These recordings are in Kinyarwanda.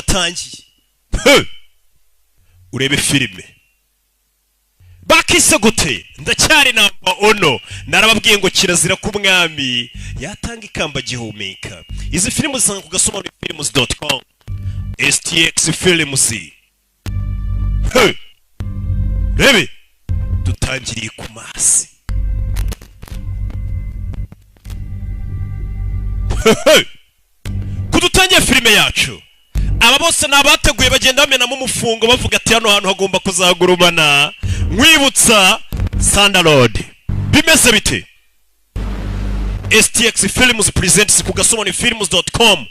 Tugatangiye. He! Urebe filime bakise gute? Ndacyari number uno. Narababwiye ngo kirazira ko umwami yatanga ikamba agihumeka. Izi filime zisanga ku gasobanurofilms.com, STX Films. He! Rebe, dutangiriye ku masi. He! Kudutangiye filime yacu, aba bose ni abateguye, bagenda bamenamo umufungo, bavuga ati hano hantu hagomba kuzagurumana. Nkwibutsa Sandalod bimeze bite? STX Films presents ku gasobanurofilms.com.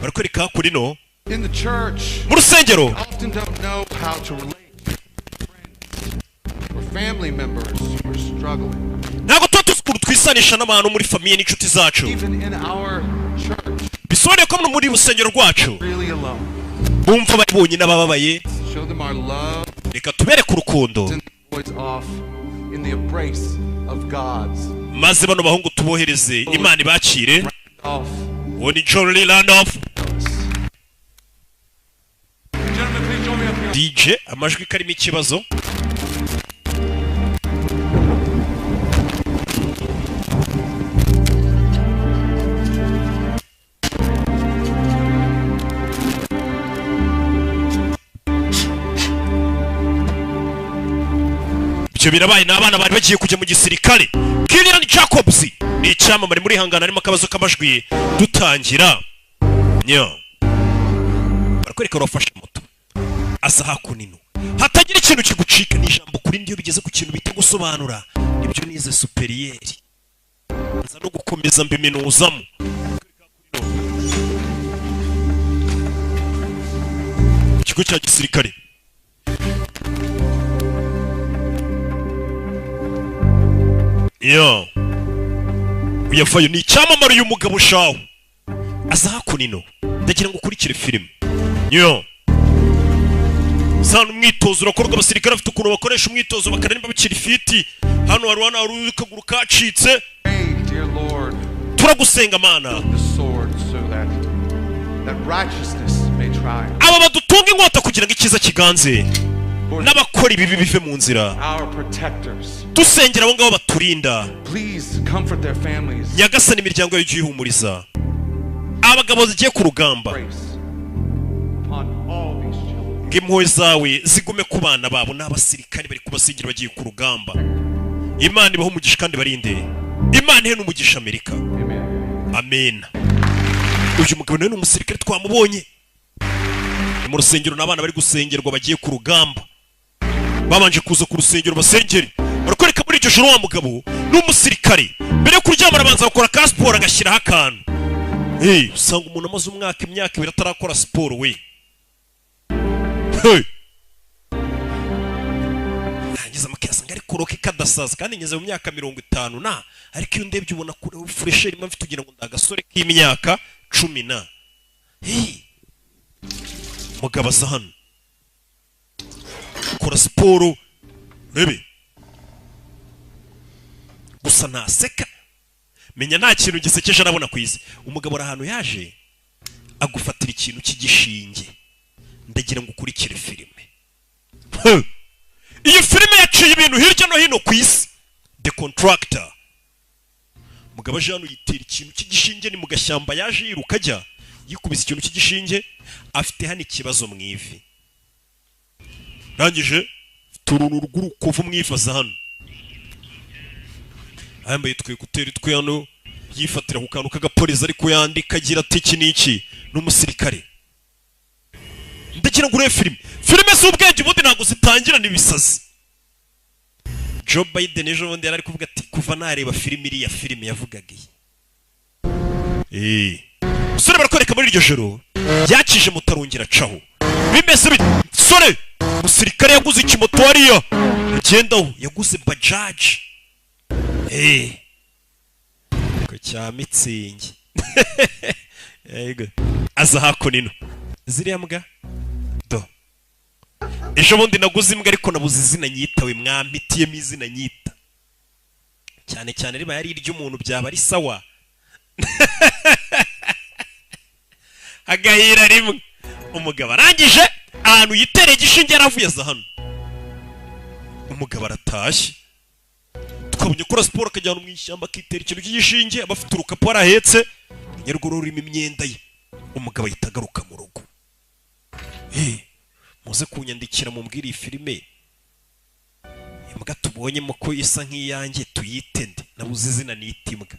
Barakwereka hakurino In the church, mu rusengero. often don't know how to relate to friends or family members who are struggling. Ntabwo tuba tuzi ukuntu twisanisha n'abantu muri famille n'inshuti zacu. Even in our church, Bisobanuye ko muri rusengero rwacu really alone. bumva bari bonyine, abababaye. Show them our love. Reka tubereke urukundo. Send the boys off in the embrace of God's. Maze bano bahungu tubohereze, Imana ibakire. Off. Uwo ni John Lee Randolph. Gentlemen, please join me up here. DJ, amajwi karimo ikibazo. Ibyo birabaye, ni abana bari bagiye kujya mu gisirikare. Kilian Jacobs ni icyamamare muri hangana. Harimo akabazo k'amajwi dutangira nyo. Barakwereka urafashe moto, asa hakunino, hatagira ikintu kigucika. Ni ijambo kuri ndiyo bigeze ku kintu bita gusobanura. Nibyo nize supérieur, nza no gukomeza mbiminuzamo. Ikigo cya gisirikare. Yo, uyavayo ni icyamamare uyu mugabo shawo aza hakunino. Ndagira ngo ukurikire filime yo sana. Umwitozo urakorwa, abasirikare bafite ukuntu bakoresha umwitozo bakareba bakiri fit. Hano hari akaguru kacitse. Pray, dear Lord, Turagusenga Mana, the sword so that righteousness may triumph. aba badutunga inkota kugira ngo icyiza kiganze, Lord, n'abakora ibibi bive mu nzira. our protectors, Dusengera abo ngabo baturinda. please comfort their families. Nyagasani, imiryango yawe ujye uyihumuriza. Abagabo zigiye ku rugamba, Grace upon all these children. ngo impuhwe zawe zigume ku bana babo. N'abasirikare bari kubasigira bagiye ku rugamba. Imana ibahe umugisha kandi barinde. Imana ihe n'umugisha Amerika. Amen. Amen. Uyu mugabo nawe ni umusirikare, twamubonye. Ni mu rusengero, n'abana bari gusengerwa bagiye ku rugamba. Babanje kuza ku rusengero basengere. Barakwereka muri iryo joro, wa mugabo ni umusirikare, mbere yo kuryama arabanza gukora ka siporo, agashyiraho akantu. Hey, usanga umuntu amaze umwaka, imyaka 2 atarakora siporo we. Hey! Nangiza amakesi ngo ariko roke kadasaza, kandi ngeze mu myaka 50 na, ariko iyo ndebye ubona kure fraîcheur imwe mfite, ugira ngo ndi agasore k'imyaka 10 na. Hey! Mugabo aza hano kora siporo, rebe gusa ntaseka, menya nta kintu gisekeje arabona ku isi. Umugabo ari ahantu yaje agufatira ikintu cy'igishinge. Ndagira ngo ukurikire filime. Huh! Iyi filime yaciye ibintu hirya no hino ku isi, The Contractor. Mugabo aje hano yitera ikintu cy'igishinge. Ni mu gashyamba, yaje yiruka ajya yikubise ikintu cy'igishinge. Afite hano ikibazo mu ivi, rangije afite uruntu rw'urukovu mu ivi. Aza hano yambaye utw écouteurs twe hano, yifatira ku kantu k'agapolisi ariko yandika agira ati iki n'iki. Ni umusirikare. Ndagira ngo urebe filime. Filime z'ubwenge ubundi ntabwo zitangirana ibisazi. Joe Biden ejo bundi yari ari kuvuga ati kuva nareba filime iriya filime yavugaga iyi. Musore, barakwereka muri iryo joro yakije moto, arongera acaho. Bimeze bite sore? Umusirikare yaguze ikimoto hariya agendaho, yaguze bajaji ku cya mitsingi. Yego. Aza hakuno ziriya mbwa do. Ejo bundi naguze imbwa ariko nabuze izina nyitawe. Mwampitiyemo izina nyita, cyane cyane riba ari iry'umuntu byaba ari sawa, agahira rimwe. Umugabo arangije ahantu yitereye igishinge yaravuye, aza hano. Umugabo aratashye. Twabonye akora siporo, akajyana mu ishyamba akitera ikintu cy'igishinge, aba afite urukapu arahetse, nyarwo rurimo imyenda ye. Umugabo ahita agaruka mu rugo. Muze kunyandikira mumbwire iyi filime, imbwa tubonyemo ko isa nk'iyanjye tuyite nde? Nabuze izina nita imbwa.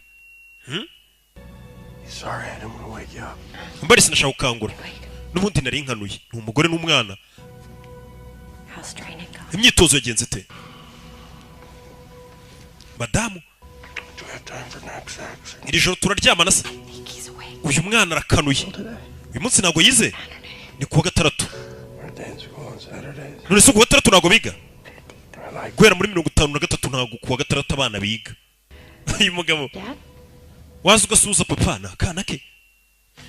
Sorry, I didn't want to wake you up. Mbari sinashaka gukangura, n'ubundi nari nkanuye. Ni umugore n'umwana. How's training going? Imyitozo yagenze ite, madamu? Do we have time for knapsacks? Iri joro turaryamana se? Think he's awake. Uyu mwana arakanuye. Uyu munsi ntabwo yize, ni kuwa gatandatu. Aren't they in school on Saturdays? None se kuwa gatandatu ntabwo biga? I like Guhera muri 53 ntabwo kuwa gatandatu abana biga. Uyu mugabo Dad? waza ugasuhuza papa. Ni akana ke,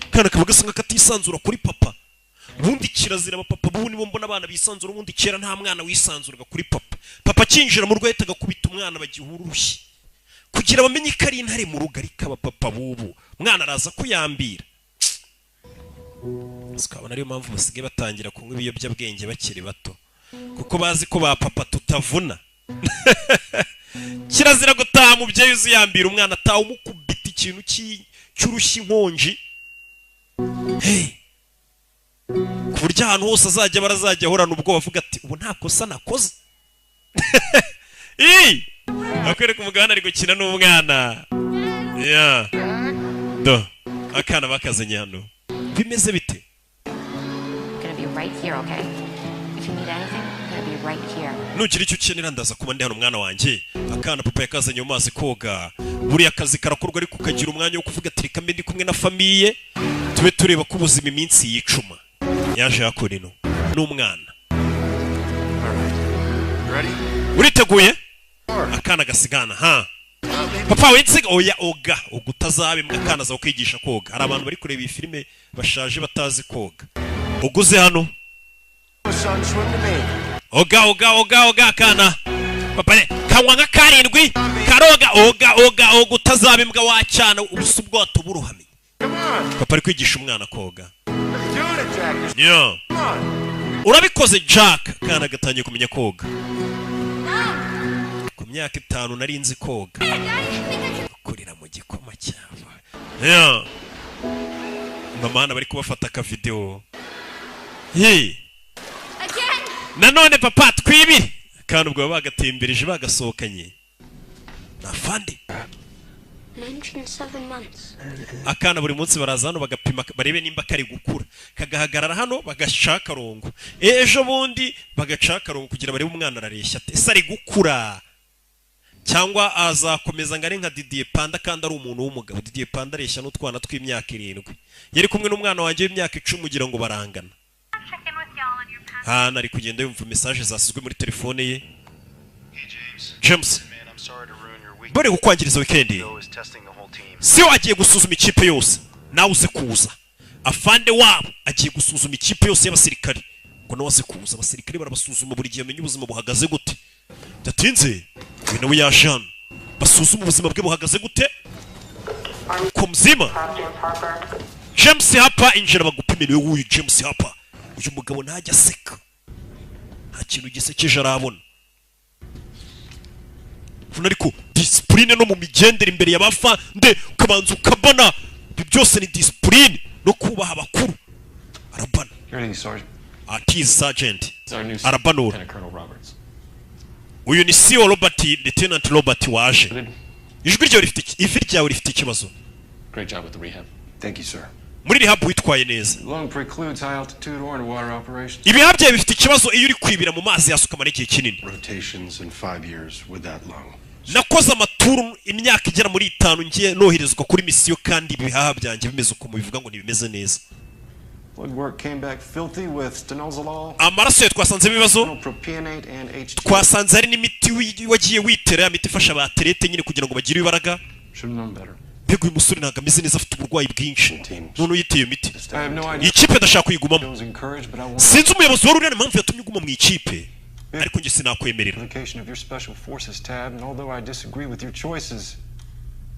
akana kaba gasa nk'akatisanzura kuri papa. Ubundi kirazira, abapapa bubu nibo mbona abana bisanzura. Ubundi kera nta mwana wisanzuraga kuri papa. Papa akinjira mu rugo ahita agakubita umwana bagihura urushyi kugira bamenye ko ari intare mu rugo. Ariko abapapa bubu, umwana araza kuyambira. Tukabona ariyo mpamvu basigaye batangira kunywa ibiyobyabwenge bakiri bato, kuko bazi ko ba papa tutavuna. Kirazira gutaha mubyeyi uziyambira umwana, ataha umukubita ikintu cy'urushyi, inkonji. Hey! Ku buryo ahantu hose azajya barazajya ahorana ubwoba, avuga ati: "Ubu nta kosa nakoze." Ii! Akwereka umugabane ari gukina n'umwana. Yeah. Do akana bakazanye hano, bimeze bite? I'm gonna be right here, okay? If you need anything, I'm gonna be right here. Nugira icyo ukenera ndaza kuba ndi hano, mwana wanjye. Akana papa yakazanye mu mazi koga. Buriya akazi karakorwa, ariko ukagira umwanya wo kuvuga ati: "Reka mbe ndi kumwe na famille, tube tureba ko ubuzima iminsi yicuma." Yaje hakora ino n'umwana. Ready? Uriteguye? Akana gasigana ha papa winsiga. Oya, oga oga, utazabe akana aza kwigisha koga. Hari abantu bari kureba iyi filime bashaje batazi koga. Uguze hano. Son, swim to me. Oga, oga, oga, oga. Akana papa ne kanywa nka karindwi karoga. Oga, oga, oga, utazaba imbwa wacana ubusa ubwato buruhamye. Come on. Papa ari kwigisha umwana koga. You're doing it, Jack. Yeah. Come on. Urabikoze, Jack. Akana gatangiye kumenya koga. Ku myaka 5 nari nzi koga, kurira mu gikoma cyava. Yeah. Mama hano bari kubafata akavidewo. Hey. Again! Nanone papa twibire. Kandi ubwo baba bagatembereje bagasohokanye ni afande. 107 months. Akana buri munsi baraza hano bagapima barebe nimba kari gukura. Kagahagarara hano bagaca akarongo, ejo bundi bagaca akarongo kugira barebe umwana arareshya ate, ese ari gukura cyangwa azakomeza ngo ari nka Didier Panda kandi ari umuntu w'umugabo. Didier Panda areshya n'utwana tw'imyaka 7. Yari kumwe n'umwana wanjye w'imyaka 10 ugira ngo barangana. Hano ari kugenda yumva message zasizwe muri telefone ye. Hey, James. James. Man, I'm sorry to ruin your weekend. Bari kukwangiriza weekend. Bill is testing the whole team. Si agiye gusuzuma ikipe yose, nawe uze kuza. Afande wabo agiye gusuzuma ikipe yose y'abasirikare ngo nawe aze kuza. Abasirikare barabasuzuma buri gihe, amenye ubuzima buhagaze gute. Bidatinze uyu nawe yaje hano basuzuma ubuzima bwe buhagaze gute, ko muzima. James Harper, injira bagupimire. W'uyu James Harper, uyu mugabo ntajya aseka, nta kintu gisekeje arabona. Ubona ariko discipline no mu migendere imbere y'abafande, ukabanza ukabona ibyo byose ni discipline no kubaha abakuru. Arabana. Greetings, Sergeant. Ati: "Sergeant." It's our new Arabanura. Lieutenant Colonel Roberts. Uyu ni CO Robert, Lieutenant Robert waje. Ijwi ryawe rifite ivi ryawe rifite ikibazo. Great job with the rehab. Thank you, sir. Muri rehab witwaye neza. Lung precludes high altitude or underwater operations. Ibihaha byawe bifite ikibazo iyo uri kwibira mu mazi yasukamara igihe kinini. Rotations in 5 years with that lung. Nakoze amaturu imyaka igera muri 5 ngiye noherezwa kuri misiyo, kandi ibihaha byanjye bimeze uko mubivuga ngo ntibimeze neza. Blood work came back filthy with stanozolol, Amaraso yawe twasanzemo ibibazo. propionate, and HT. Twasanze hari n'imiti wagiye witera, ya miti ifasha ba athlete nyine kugira ngo bagire imbaraga. Should have known better. Mbega uyu musore ntabwo ameze neza, afite uburwayi bwinshi none uyiteye iyo miti. I have no idea. Iyi kipe ndashaka kuyigumamo. I was encouraged, but I want Sinzi umuyobozi wari uriya impamvu yatumye uguma mu ikipe, ariko njye sinakwemerera. application of your special forces tab, and although I disagree with your choices,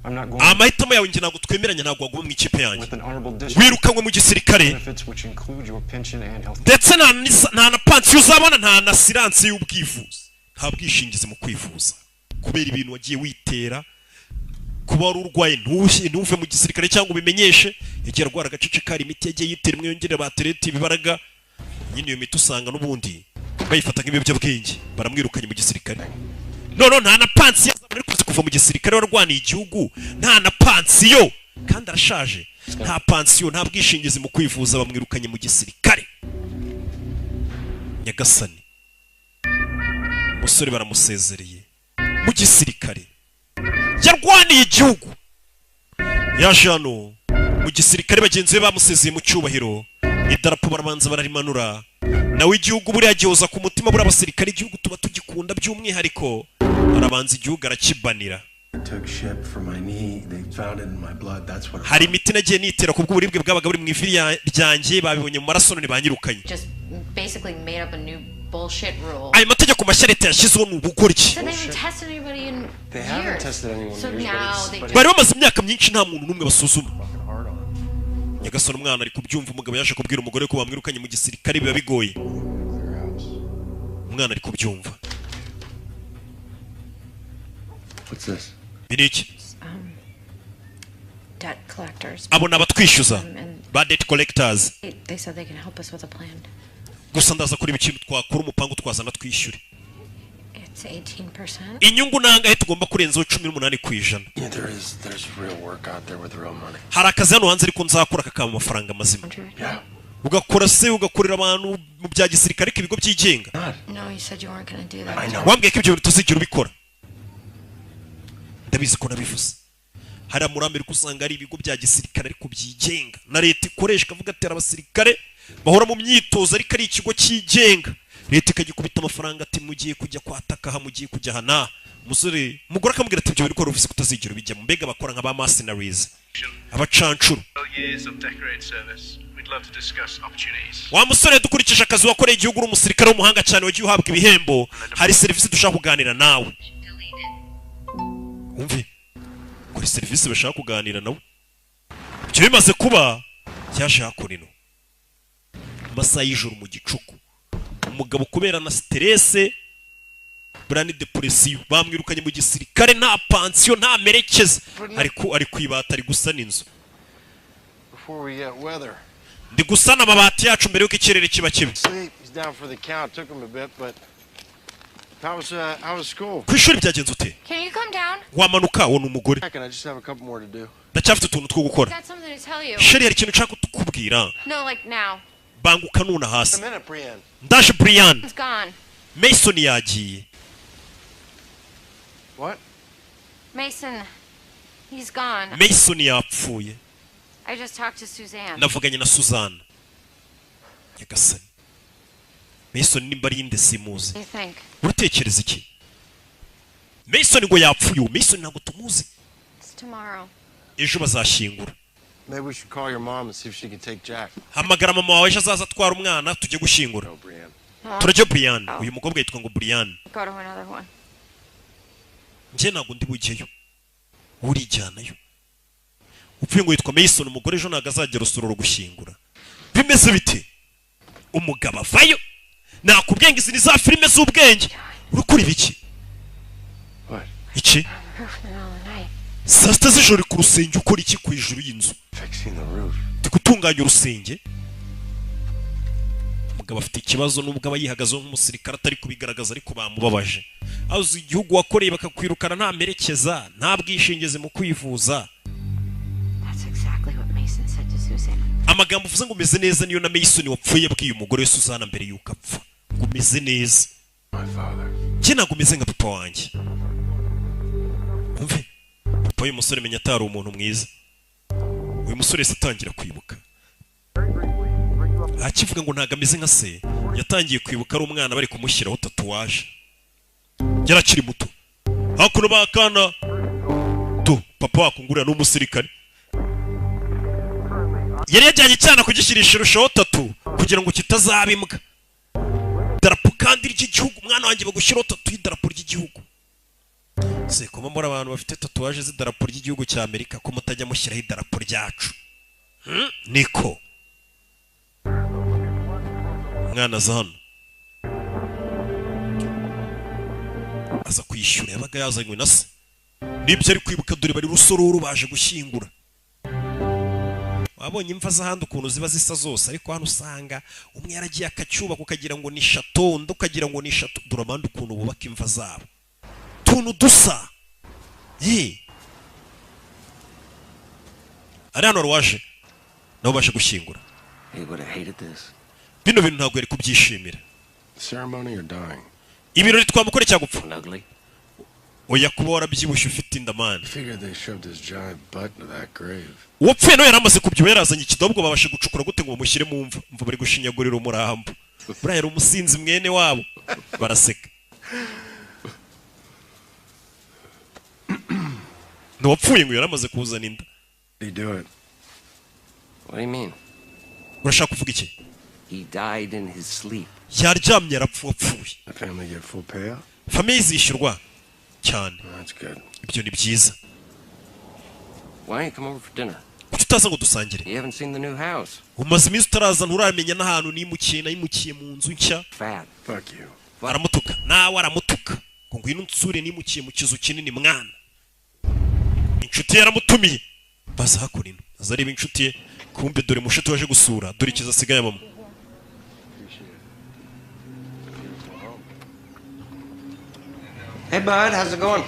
I'm not going Amahitamo yawe njye ntabwo twemeranya, ntabwo waguma mu ikipe yanjye. with an honorable discharge. Wirukanywe mu gisirikare. Benefits which include your pension and health. Ndetse nta na pansiyo uzabona, nta na assurance y'ubwivuzi, nta bwishingizi mu kwivuza, kubera ibintu wagiye witera kuba wari urwaye ntuve mu gisirikare cyangwa ubimenyeshe. Yagiye arwara agace kari imiti yagiye yitera imwe yongerera batereti ibibaraga nyine. Iyo miti usanga n'ubundi bayifata nk'ibiyobyabwenge. Baramwirukanye mu gisirikare, none nta na pansiyo azabona. Ariko kuva mu gisirikare warwaniye igihugu, nta na pansiyo, kandi arashaje, nta pansiyo, nta bwishingizi mu kwivuza, bamwirukanye mu gisirikare. Nyagasani, umusore baramusezereye mu gisirikare yarwaniye igihugu. Yaje hano mu gisirikare, bagenzi be bamusezeye mu cyubahiro, idarapo barabanza bararimanura. Nawe igihugu buriya gihoza ku mutima. Buriya abasirikare igihugu tuba tugikunda by'umwihariko. Arabanza igihugu arakibanira. I took ship for my knee. They found it in my blood. That's what it Hari imiti nagiye nitera ku bw'uburibwe bwabaga buri mu ivi ryanjye, babibonye mu maraso, none banyirukanye. Just basically made up a new bullshit rule. Ayo mategeko mashya leta yashyizeho ni ubugoryi. Said they haven't tested anybody in They haven't years. tested anyone in So years, but now it's- they but Bari bamaze imyaka myinshi nta muntu n'umwe basuzuma. Nyagasani, umwana ari kubyumva. Umugabo yaje kubwira umugore ko bamwirukanye mu gisirikare, biba bigoye. Umwana ari kubyumva. What's this? Ibi ni iki? Debt collectors. Abona abatwishyuza And ba debt collectors. they said they can help us with a plan. Gusa ndaza kureba ikintu twakora, umupangu twazana twishyure. It's 18%. Inyungu nangahe tugomba kurenzaho? 18%. Yeah, there's real work out there with real money. Hari akazi hano hanze ariko nzakora kakaba amafaranga mazima. Yeah. Ugakora se, ugakorera abantu mu bya gisirikare ariko ibigo byigenga? No, you said you weren't going to do that. I know. Wambwiye ko ibyo bintu utazigera ubikora. Ndabizi ko nabivuze. Hariya muri Amerika usanga ari ibigo bya gisirikare ariko byigenga na leta ikoresha, ikavuga ati hari abasirikare bahora mu myitozo ariko ari ikigo cyigenga, leta ikagikubita amafaranga ati mugiye kujya kwataka aha, mugiye kujya aha n'aha. Umusore, umugore akamubwira ati ibyo bintu ukora uvuze ko utazigera ubijyamo. Mbega bakora nka ba mercenaries, abacancuro. Years of decorated service. We'd love to discuss opportunities. Wa musore, dukurikije akazi wakoreye igihugu, uri umusirikare w'umuhanga cyane, wagiye uhabwa ibihembo, hari serivisi dushaka kuganira nawe. Wumve kuri serivisi bashaka kuganira nawe. Ibyo bimaze kuba, cyaje hakuno amasaha y'ijoro mu gicuku. Umugabo kubera na stress, buriya ni dépression, bamwirukanye mu gisirikare, nta pansiyo, nta merekeza, ari kwibata, ari gusana inzu. Before we get weather. Ndi gusana amabati yacu mbere y'uko ikirere kiba kibi. Sleep. He's down for the count. Took him a bit, but how was school? Ku ishuri byagenze ute? Can you come down? Wamanuka? Uwo ni umugore. Second, I just have a couple more to do. Ndacyafite utuntu two gukora. Got something to tell you. Chérie, hari ikintu nshaka kukubwira. No, like now. Banguka nuna hasi. A minute, Brienne. Ndaje, Brian. It's gone. Mason yagiye. What? Mason, he's gone. Mason yapfuye. I just talked to Suzanne. Navuganye na Suzanne. Nyagasani, Mason nimba ari inde simuzi. What do you think? Uratekereza iki? Mason ngo yapfuye. Uwo Mason ntabwo tumuzi. It's tomorrow. Ejo bazashyingura. Maybe we should call your mom and see if she can take Jack. Hamagara mama wawe, ejo azaza atwara umwana tujye gushyingura. No, Brienne. Turajya, Brian. Uyu mukobwa yitwa ngo Brian. Go to another one. Njye ntabwo ndi bujyeyo, urijyanayo. Upfuye ngo yitwa Mason. Umugore ejo ntabwo azagera Rusororo gushyingura. Bimeze bite? Umugabo avayo. Nakubwiye ngo izi ni za filime z'ubwenge. Urakora ibiki? What? Iki? Roof in the middle of the night. Saa 6 z'ijoro uri ku rusenge, ukora iki ku ijuru y'inzu? Fixing the roof. Ndi gutunganya urusenge. Umugabo afite ikibazo, nubwo aba yihagazeho nk'umusirikare atari kubigaragaza, ariko bamubabaje. Azi igihugu wakoreye bakakwirukana, nta merekeza, nta bwishingizi mu kwivuza. That's exactly what Mason said to Suzanne. Amagambo uvuze ngo umeze neza niyo na Mason wapfuye yabwiye umugore we Suzana mbere y'uko apfa, ngo umeze neza. My father. Njye ntabwo umeze nka papa wanjye. Umve, papa w'uyu musore menya atari umuntu mwiza. Uyu musore yahise atangira kwibuka, akivuga ngo ntabwo ameze nka se. Yatangiye kwibuka ari umwana bari kumushyiraho tatouage, yari akiri muto. Hakuno bakana tu papa wakungurira n'umusirikare yari yajyanye icyana kugishyira irushaho tattoo kugira ngo kitazaba imbwa. Idarapo kandi ry'igihugu, umwana wanjye bagushyiraho tattoo y'idarapo ry'igihugu. Se kuba muri abantu bafite tatouage z'idarapo ry'igihugu cya Amerika, ko mutajya mushyiraho idarapo ryacu? Niko umwana aza hano, aza kwishyura, yabaga yazanywe na se. Nibyo ari kwibuka, dore bari Rusororo baje gushyingura. Wabonye imva z'ahandi ukuntu ziba zisa zose, ariko hano usanga umwe yaragiye akacyubaka ukagira ngo ni château, undi ukagira ngo ni château. Dore abandi ukuntu bubaka imva zabo, tuntu dusa. Ye, ari hano waje nabo baje gushyingura. He would have hated this. Bino bintu ntabwo yari kubyishimira. Ceremony or dying? Ibirori twamukore cyangwa gupfa? Ugly. Oya, kuba warabyibushye ufite inda, man. Figured they shoved his giant butt into that grave. Uwapfuye nawe yari amaze kubyibuha, yarazanye ikidobwo, babashe gucukura gute ngo bamushyire mu mva? Mva, bari gushinyagurira umurambo. Buriya yari umusinzi, mwene wabo baraseka. Ntiwapfuye ngo yari amaze kuzana inda. Did he do it? What do you mean? Urashaka kuvuga iki? He died in his sleep. Yaryamye arapfa, wapfuye. The family get full payout? Famille zishyurwa cyane. That's good. Ibyo ni byiza. Why don't you come over for dinner? Kuki utaza ngo dusangire? You haven't seen the new house. Umaze iminsi utaraza, nturamenya n'ahantu nimukiye. Nayimukiye mu nzu nshya. Fat. Fuck you. Aramutuka nawe, aramutuka ngo ngwino unsure, nimukiye mu kizu kinini, mwana. Inshuti ye yaramutumiye, baza hakuno ino, aza areba inshuti ye. Kumbe dore mushuti waje gusura, dore ikizu asigaye abamo. Hey, bud, how's it going?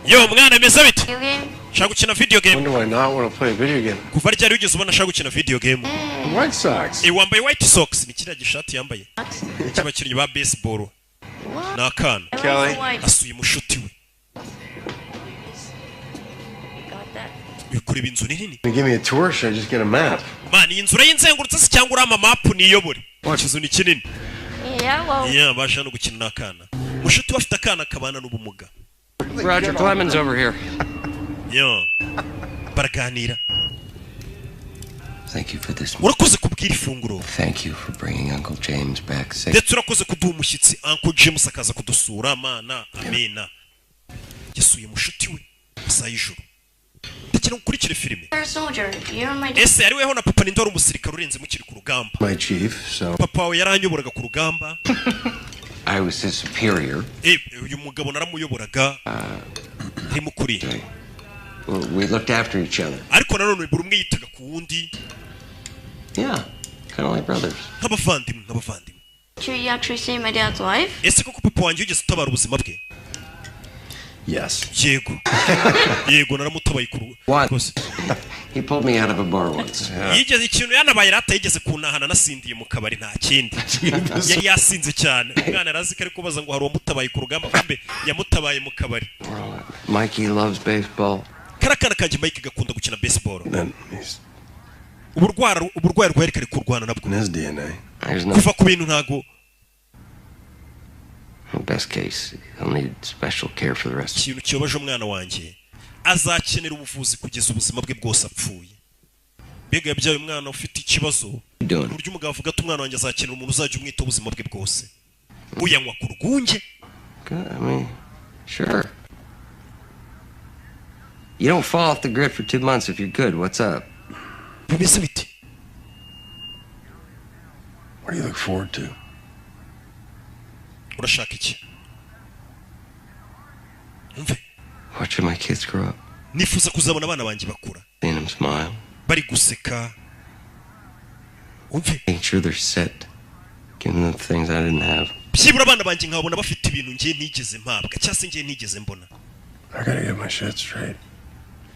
Yo mwana, bimeze bite? Video game? Shaka gukina video game? When do I not want to play a video game? Kuva ryari wigeze ubona ashaka gukina video game? The White Sox. Eh, wambaye White Sox, ni kiriya gishati yambaye cy'abakinnyi ba baseball. Ni akana. I like Kelly. the white. Asuye mushuti we. Got that. Uri kureba inzu ni nini. You give me a tour, or should I just get a map? Man, iyi nzu urayinzengurutse se cyangwa urampa map niyobore? Ikizu ni kinini. Yeah, well, Yeah, baje hano gukina n'akana. Mushuti we afite akana kabana n'ubumuga. Roger Clemens over here. Yo, baraganira. Thank you for this. Urakoze kubwira ifunguro. Thank you for bringing Uncle James back safe. Ndetse urakoze kuduha umushyitsi Uncle James akaza kudusura. Mana, amena. Yasuye mushuti we isaha y'ijoro. Ndagira ngo ukurikire filime. You're a soldier. You're my dad. Ese ari weho na papa, ninde wari umusirikare urenze mukiri ku rugamba? My chief, so Papa wawe yaranyoboraga ku rugamba. I was his superior. Eh, uyu mugabo naramuyoboraga, ntimukuriye. We looked after each other. Ariko nanone buri umwe yitaga ku wundi. Yeah, kind of like brothers. Nk'abavandimwe, nk'abavandimwe. Did you actually save my dad's life? Ese koko papa wanjye wigeze utabara ubuzima bwe? Yes. Yego, yego, naramutabaye ku Once. rwose. He pulled me out of a bar once. Yigeze ikintu yanabaye rata, yigeze kuntahana nasindiye mu kabari, nta kindi. Yari yasinze cyane. Umwana arazi ko ari kubaza ngo hari uwamutabaye ku rugamba, kumbe yamutabaye mu kabari. Mikey loves baseball. Kariya kana kanjye Mike gakunda gukina baseball. Then he's Uburwayi rwari kari kurwana nabwo in his DNA. There's no kuva ku bintu ntago. Best case, he'll need special care for the rest. Ikintu kibabaje, umwana wanjye azakenera ubuvuzi kugeza ubuzima bwe bwose apfuye. Mbega yabyaye umwana ufite ikibazo, You doing? ku buryo umugabo avuga ati umwana wanjye azakenera umuntu uzajya umwitaho ubuzima bwe bwose, uyanywa ku rwunge. Good. I mean, sure. You don't fall off the grid for 2 months if you're good. What's up? Bimeze bite? What do you look forward to? Urashaka iki? Umve. Watching my kids grow up, Nifuza kuzabona abana banjye bakura, seeing them smile, bari guseka, umve. making sure they're set, giving them things I didn't have. Byibura abana banjye nkabona bafite ibintu ngiye ntigeze mpabwa cyangwa se ngiye ntigeze mbona. I gotta get my shit straight.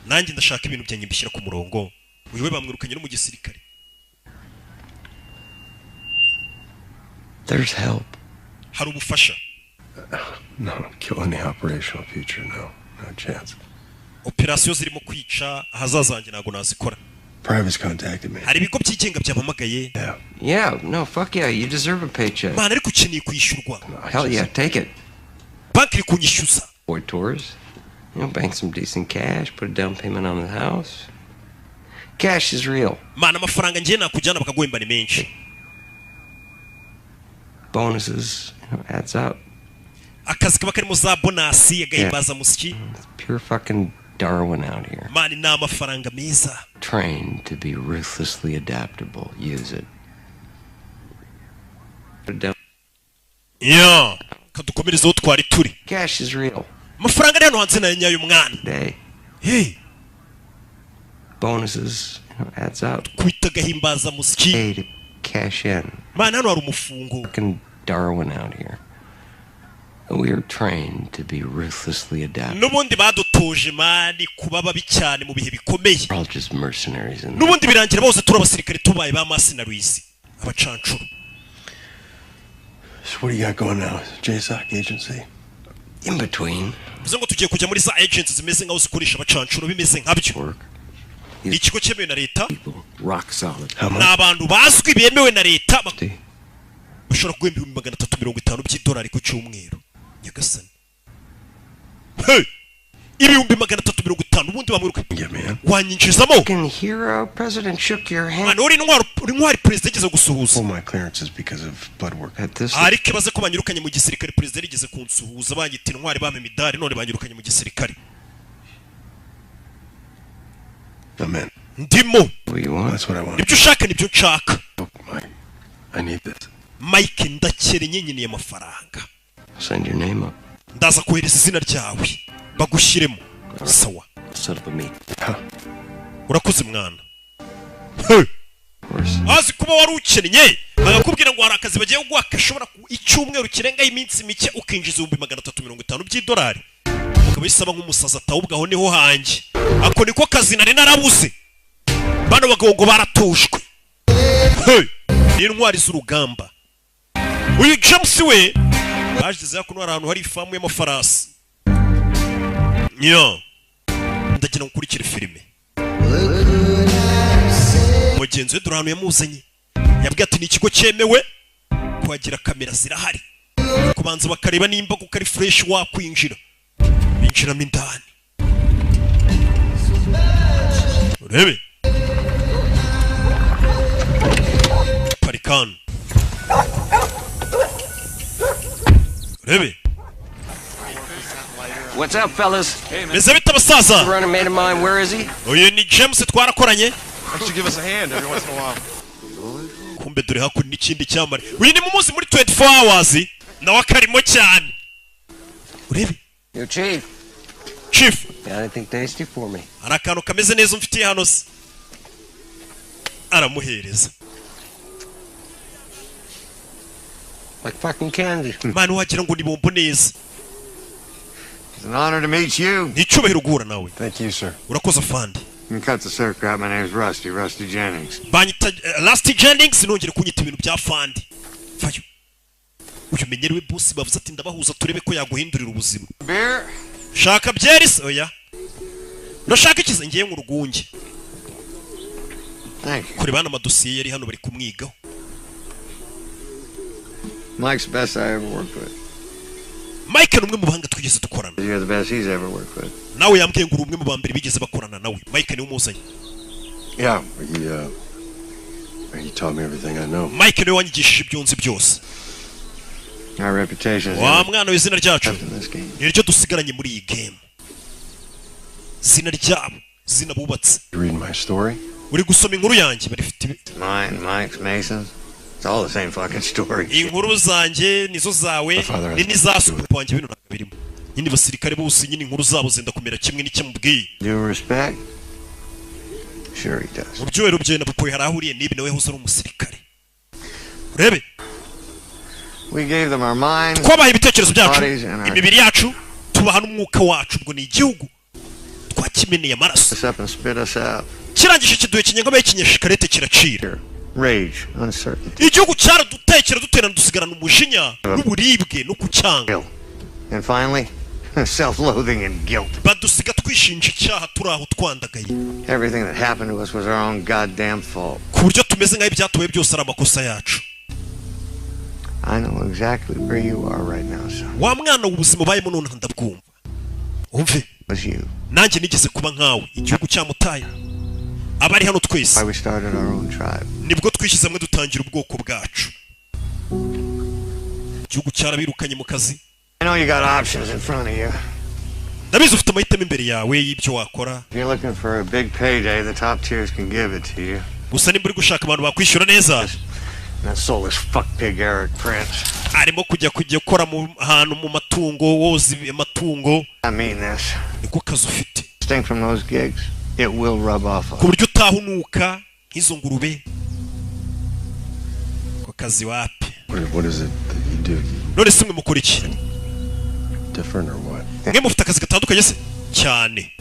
Nanjye ndashaka ibintu byanjye mbishyira ku murongo. Uyu we bamwirukanye no mu gisirikare. There's help. Hari ubufasha. No, killing the operational future. No, no chance. Operasiyo zirimo kwica ahazaza hanjye ntabwo nazikora. Privates contacted me. Hari ibigo byigenga byampamagaye. Yeah. Yeah, no, fuck yeah, you deserve a paycheck. Mana, ariko ukeneye kwishyurwa. Hell yeah, take it. Banki iri kunyishyuza. Boy tours. Bank some decent cash, put a down payment on the house. Cash is real. Mana, amafaranga ngiye nakujyana bakaguhemba ni menshi. Bonuses, adds up. Akazi kaba karimo za bonus, agahimbazamusyi. Pure fucking Darwin out here. Man, ni amafaranga meza. Trained to be ruthlessly adaptable. Use it. Put it down. Yeah, kadukomereze aho twari turi. Cash is real. Amafaranga ari hano hanze nayo nyayo, mwana. Day. Hey. Bonuses, adds up. Kwita agahimbazamusyi. Pay to cash in. Man, hano hari umufungo. Fucking Darwin out here. We are trained to be ruthlessly adaptable. N'ubundi badutoje, man, kuba babi cyane mu bihe bikomeye. We're all just mercenaries in N'ubundi birangira bose turi abasirikare, tubaye ba mercenaries, abacancuro. So what do you got going now? JSOC agency? In between. Bivuze ngo tugiye kujya muri za agents zimeze nk'aho zikoresha abacancuro, bimeze nkabyo. Ni ikigo cyemewe na leta. Rock solid. Ni abantu bazwi bemewe na leta, bashobora guhemba 350,000 by'idolari ku cyumweru. Nyagasani! Hey! 350,000! Ubundi bamwiruka. Wanyinjizamo? Fucking hero. President shook your hand. Mwana, uri intwari, uri intwari, perezida yigeze gusuhuza. All my clearances because of blood work. At this Ariko ibaze ko banyirukanye mu gisirikare, perezida yarigeze kunsuhuza, banyita intwari, bampa imidari, none banyirukanye mu gisirikare. I'm in. Ndimo. What you want? That's what I want. Ibyo ushaka nibyo nshaka. Mike, I need this. Mike, ndakennye, nkeneye amafaranga. Send your name up. Ndaza kohereza izina ryawe bagushyiremo, sawa? Set up a meet. Urakoze, mwana. Hey! Azi kuba wari ukennye, bagakubwira ngo hari akazi bagiye kuguha gashobora icyumweru kirengaho iminsi mike ukinjiza 350,000 by'idolari, ukaba bisaba nk'umusazi, atawubwo aho niho hanjye, ako niko kazi nari narabuze. Bano bagabo ngo baratushwe. Hey! Ni intwari z'urugamba. Uyu James we bageze hakuno, hari ahantu hari ifamu y'amafarasi. Nyo ndagira ngo ukurikire filime. Mugenzi we dore ahantu yamuzanye, yabwiye ati ni ikigo cyemewe kuhagira, kamera zirahari, kubanza bakareba nimba kuko ari fresh wakwinjira. Binjiramo indani, urebe parikani, urebe. What's up, fellas? Meze bite, abasaza? Running mate of mine, where is he? Uyu ni James, twarakoranye. Why don't you give us a hand every once in a while? Kumbe dore hakuno n'ikindi cyamare, uyu ni mu munsi muri 24 hours, nawe akarimo cyane, urebe. Yo, chief. Chief. Got anything tasty for me? Hari akantu kameze neza umfitiye hano se? Aramuhereza. Like fucking candy. Man, wagira ngo ni bombo neza. It's an honor to meet you. Ni icyubahiro guhura nawe. Thank you, sir. Urakoze, afande. You can cut the circuit. My name's Rusty, Rusty Jennings. Banyita Rusty Jennings, nongere kunyita ibintu bya fandi. Vayo, uyu menyerewe. Boss bavuze ati ndabahuza turebe ko yaguhindurira ubuzima. Beer? Shaka byeri se? Oya. Urashaka ikize? Ngiye mu rwunge. Thank you. Kureba hano amadosiye yari hano, bari kumwigaho. Mike's the best I ever worked with. Mike ni umwe mu bahanga twigeze dukorana. You're the best he's ever worked with. Nawe yambwiye ngo uri umwe mu ba mbere bigeze bakorana nawe. Mike niwe umuzanye. Yeah, he taught me everything I know. Mike niwe wanyigishije ibyo nzi byose. Our reputation is Wa mwana w'izina ryacu in this game. niryo dusigaranye muri iyi game, zina ryabo, zina bubatse. You reading my story? Uri gusoma inkuru yanjye? Barifite Mine, Mike's, Mason's. It's all the same fucking story. Inkuru zanjye nizo zawe, ni n'iza so, papa wanjye, bino ntabwo birimo nyine. Basirikare bose nyine inkuru zabo zenda kumera kimwe n'icyo mubwiye. Due respect? Sure he does. Mu byubahiro byawe na papa we hari aho ahuriye n'ibi, nawe yahoze ari umusirikare, urebe. We gave them our minds, Twabaha ibitekerezo byacu, bodies, and our imibiri yacu, tubaha n'umwuka wacu. Ubwo ni igihugu twakimeneye amaraso. us up and spit us out. Kirangije kiduhe kinyengabaye kinyashikarete kiracira. Rage, uncertainty, Igihugu cyaradutekera duterana, dusigarana umujinya n'uburibwe no kucyanga. And finally, self-loathing and guilt. Badusiga twishinja icyaha, turi aho twandagaye. Everything that happened to us was our own goddamn fault. Ku buryo tumeze nk'aho ibyatubaye byose ari amakosa yacu. I know exactly where you are right now, son. Wa mwana, ubuzima ubayemo nonaha ndabwumva, wumve. Was you. Nanjye nigeze kuba nkawe, igihugu cyamutaye, abari hano twese. Why we started our own tribe. Nibwo twishyize hamwe dutangira ubwoko bwacu. Igihugu cyarabirukanye mu kazi. I know you got options in front of you. Ndabizi ufite amahitamo imbere yawe y'ibyo wakora. If you're looking for a big payday, the top tiers can give it to you. Gusa nimba uri gushaka abantu bakwishyura neza, And that soulless fuck pig Eric Prince. arimo kujya ukora mu hantu mu matungo, woza amatungo. I mean this. Niko kazi ufite. Stink from those gigs, it will rub off on Ku buryo utahunuka nk'izo ngurube, ako kazi wapi. What is it that you do? None se mwe mukora iki? Different or what? Mwe mufite akazi gatandukanye se cyane?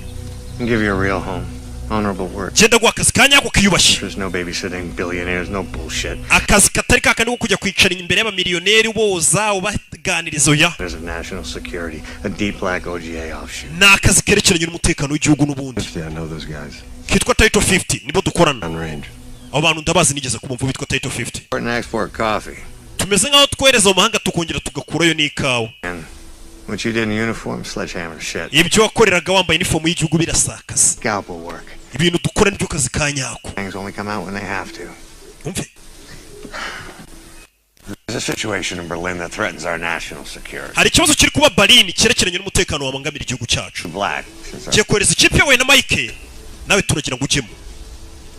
And give you a real home. Honorable work. Genda guha akazi ka nyako kiyubashye. There's no babysitting billionaires, no bullshit. Akazi katari kakandi ko kujya kwicara imbere y'abamiliyoneri boza ubaganiriza, oya. There's of national security, a deep black OGA offshoot. Ni akazi kerekeranye n'umutekano w'igihugu n'ubundi. 50, I know those guys. Kitwa Title 50, nibo dukorana. On range. Abo bantu ndabazi, nigeze kumva bitwa Title 50. Import and export coffee. Tumeze nk'aho twohereza mu mahanga, tukongera tugakurayo n'ikawa. And what you did in uniform, sledgehammer shit. Ibyo wakoreraga wambaye inifomu y'igihugu birasakaza. Scalpel work. Ibintu dukora nibyo kazi ka nyako. Things only come out when they have to. Umve. There's a situation in Berlin that threatens our national security. Hari ikibazo kiri kuba Berlin cyerekeranye n'umutekano wabangamira igihugu cyacu. Black. Since our Ngiye kohereza ikipe yawe na Mike, nawe turagira ngo ujyemo.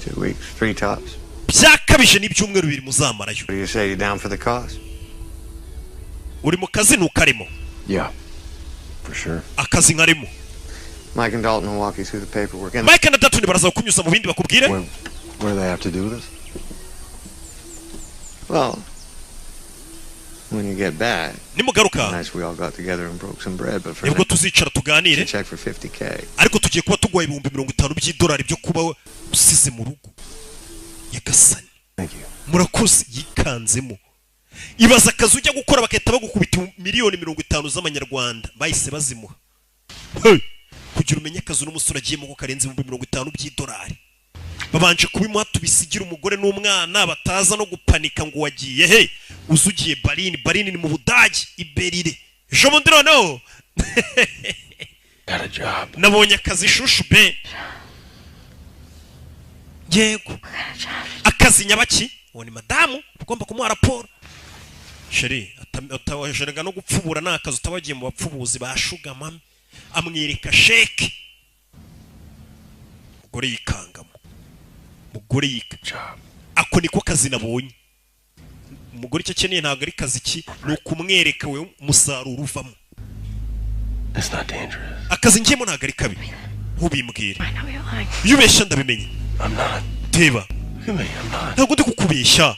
2 weeks, three tops. Byakabije n'ibyumweru 2 muzamarayo. What do you say? You down for the cause? Uri mu kazi, ntukarimo? Yeah. For sure. Akazi nkarimo. Mike and Dalton will walk you through the paperwork. And Mike na Dalton baraza kukunyuza mu bindi bakubwire. What do they have to do with this? Well, when you get back, Nimugaruka, nice we all got together and broke some bread, but for nibwo now, tuzicara tuganire. a check for 50K. Ariko tugiye kuba tuguha 50,000 by'idolari byo kuba usize mu rugo. Nyagasani. Thank you. Murakoze. Yikanzemo. Ibaza akazi ujya gukora bagahita bagukubita 50,000,000 z'amanyarwanda. Bahise bazimuha. Hey! Kugira umenye akazi n'umusore agiyemo ko karenze 50,000 by'idolari, babanje kubimuha tubisigira umugore n'umwana bataza no gupanika ngo wagiye he. Uzi ugiye Berlin. Berlin ni mu Budage, i Berlin ejo bundi. Noneho Got a job. nabonye akazi shushu be. Yego, akazi nyabaki? Uwo ni madamu ugomba kumuha raporo. Chéri, utawajerega no gupfubura, ni akazi utabagiye mu bapfubuzi ba sugar mummy. Amwereka sheke, umugore yikangamo. Umugore yika, ako niko kazi nabonye. Umugore icyo akeneye ntabwo ari kazi ki, ni ukumwereka we umusaruro uvamo. It's not dangerous. Akazi ngiyemo ntabwo ari kabi, ntubimbwire. I know you're lying. Iyo ubeshya ndabimenya. I'm not. Reba. Look at me. I'm not. Ntabwo ndi kukubeshya.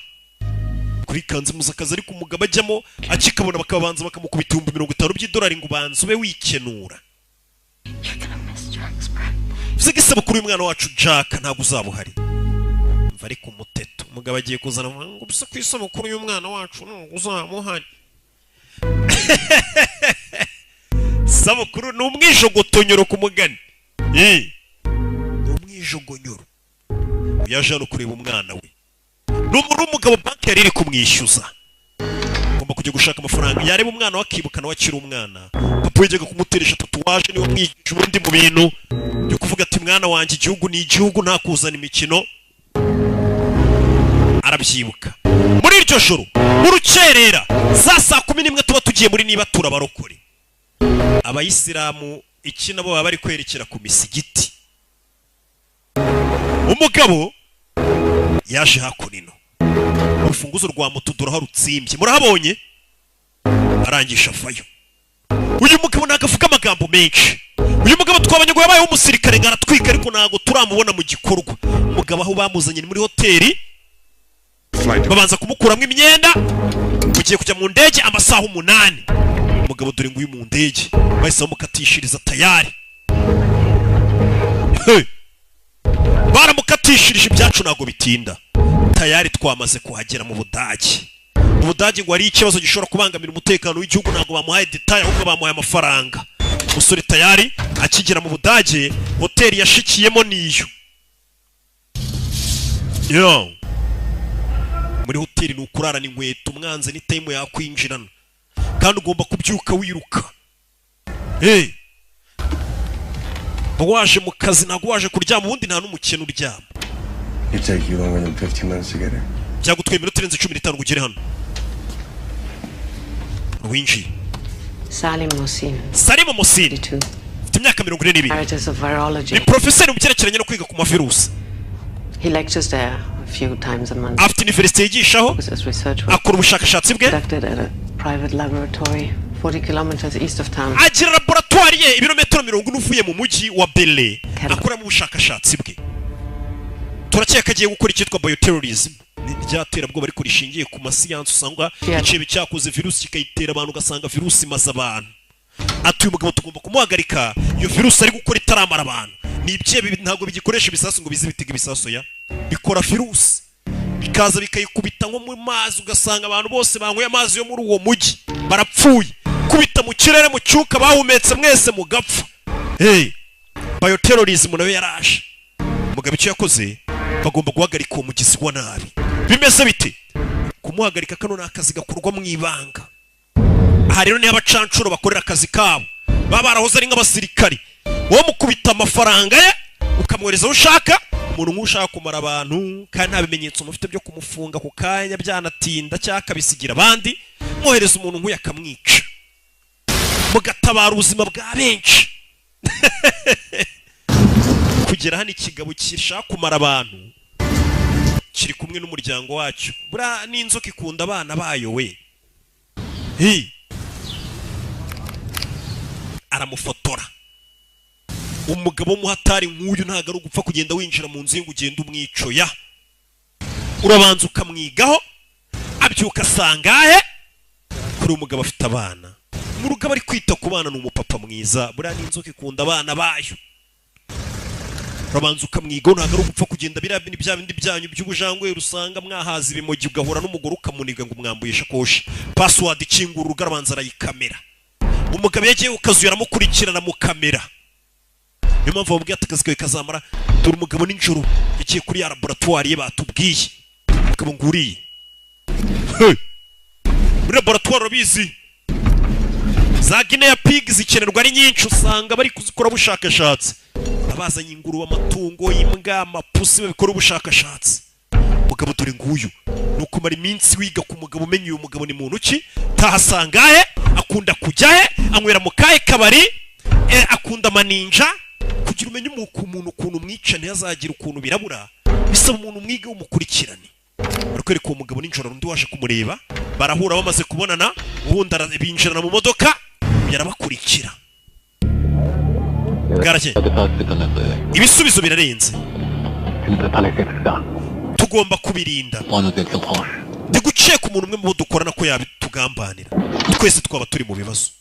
Kuri kanze muzi akazi, ariko umugabo ajyamo akikabona bakabanza bakamukubita 50,000 by'idolari ngo ubanze ube wikenura. You're gonna miss Jack's birthday. Bivuze ko isabukuru y'umwana wacu Jack ntabwo uzaba uhari. Mva ariko umuteto, umugabo agiye kuzana ngo ubuse ku isabukuru y'umwana wacu ntabwo uzaba uhari. Sabukuru ni umwijogotonyoro ku mugani. Eh, ni umwijogonyoro. Yaje hano kureba umwana we. Ni umuntu w'umugabo, banki yari iri kumwishyuza, agomba kujya gushaka amafaranga. Yareba umwana we akibuka nawe akiri umwana, papa yajyaga kumuteresha tatouage, niwe mwigisha ubundi mu bintu byo kuvuga ati: "Mwana wanjye, igihugu ni igihugu, nta kuzana imikino." Arabyibuka. Muri iryo joro mu rukerera za saa 11 tuba tugiye muri niba turabarokore abayisilamu iki, nabo baba bari kwerekera ku misigiti. Umugabo yaje hakuno, urufunguzo rwa moto dore aho rutsimbye, murahabonye. Arangisha avayo. Uyu mugabo ntabwo avuga amagambo menshi. Uyu mugabo twabonye ngo yabayeho umusirikare ngo aratwika, ariko ntabwo turamubona mu gikorwa. Umugabo aho bamuzanye ni muri hoteli, babanza kumukuramo imyenda. Mugiye kujya mu ndege amasaha 8. Umugabo dore nguyu mu ndege bahise bamukatishiriza tayari. Hey! Baramukatishirije. Ibyacu ntabwo bitinda, tayari twamaze kuhagera mu Budage. Mu Budage ngo hari ikibazo gishobora kubangamira umutekano w'igihugu. Ntabwo bamuhaye détails, ahubwo bamuhaye amafaranga. Umusore tayari akigera mu Budage, hoteli yashikiyemo niyo yo muri hoteli ni ukurarana inkweto, umwanzi ni time yakwinjirana, kandi ugomba kubyuka wiruka. Hey! Waje mu kazi, ntabwo waje kuryama. Ubundi nta n'umukene uryama. It'd take you longer than 15 minutes to get here. Byagutwaye iminota irenze 15 ngo ugere hano. Winjiye Salim Mohsin, Salim Mohsin, ufite imyaka 42, emeritus of virology. Ni porofeseri mu byerekeranye no kwiga ku mavirusi. He lectures there a few times a month. Afite universite yigishaho. His research work Akora ubushakashatsi bwe conducted at a private laboratory 40 kilometers east of town. Agira laboratwari ye ibirometero 40 uvuye mu mujyi wa Bele, akoramo ubushakashatsi bwe. Turakeka agiye gukora icyitwa bioterrorism, ni rya terabwoba ariko rishingiye ku masiyansi. Usanga icebe cyakoze virusi kikayitera abantu, ugasanga virusi imaze abantu. Ati uyu mugabo tugomba kumuhagarika iyo virusi ari gukora itaramara abantu. Ni ibyebe ntabwo bigikoresha ibisasu ngo bize bitega ibisasu, ya bikora virusi bikaza bikayikubita nko mu mazi, ugasanga abantu bose banyweye amazi yo muri uwo mujyi barapfuye. Kubita mu kirere, mu cyuka bahumetse, mwese mugapfa. Hey, bioterrorism nayo yaraje. Umugabo icyo yakoze, bagomba guhagarika uwo mugizi wa nabi. Bimeze bite kumuhagarika? Kano ni akazi gakorwa mu ibanga. Aha rero niho abacancuro bakorera akazi kabo, baba barahoze ari nk'abasirikari. Wowe mukubita amafaranga ye ukamwohereza aho ushaka. Umuntu nk'ushaka kumara abantu kandi nta bimenyetso mufite byo kumufunga ku kanya, byanatinda cyangwa akabisigira abandi, mwohereza umuntu nk'uyu akamwica, mugatabara ubuzima bwa benshi. Kugera hano, ikigabo gishaka kumara abantu kiri kumwe n'umuryango wacyo. Buriya n'inzoka ikunda abana bayo we. Hi. Aramufotora. Umugabo w'umuhatari nk'uyu ntabwo ari ugupfa kugenda winjira mu nzu ye ngo ugende umwicoya, urabanza ukamwigaho. Abyuka asangahe kuri uyu mugabo? Afite abana mu rugo, aba ari kwita ku bana, ni umupapa mwiza. Buriya n'inzoka ikunda abana bayo. Urabanza ukamwigaho, ntabwo ari ugupfa kugenda. Biriya ni bya bindi byanyu by'ubujangwe, usanga mwahaza ibimogi, ugahura n'umugore ukamuniga ngo umwambuye ishakoshi. Password ikingura urugo arabanza arayikamera. Umugabo yagiye ku kazu, yaramukurikirana mu kamera. Niyo mpamvu bamubwiye ati akazi kawe kazamara. Dore umugabo nijoro yagiye kuri ya laboratwari ye batubwiye. Umugabo nguriye. Hey! Muri laboratwari, urabizi za guinea pig zikenerwa ari nyinshi, usanga bari kuzikora ubushakashatsi, abazanye ingurube, amatungo, imbwa, amapusi, babikora ubushakashatsi. Umugabo dore nguyu. Ni ukumara iminsi wiga ku mugabo, umenya uyu mugabo ni muntu ki, tahasanga he, akunda kujya he, anywera mu kahe kabari, akunda amaninja, kugira umenye umuntu ukuntu umwica ntiyazagira ukuntu birabura. Bisaba umuntu umwige, umukurikirane. Barakwereka uwo mugabo nijoro, undi waje kumureba, barahura. Bamaze kubonana, ubundi binjirana mu modoka, yarabakurikira. Bwarakeye, ibisubizo birarenze, tugomba kubirinda. Ndi guceka umuntu umwe mu bo dukorana ko yabitugambanira, twese twaba turi mu bibazo.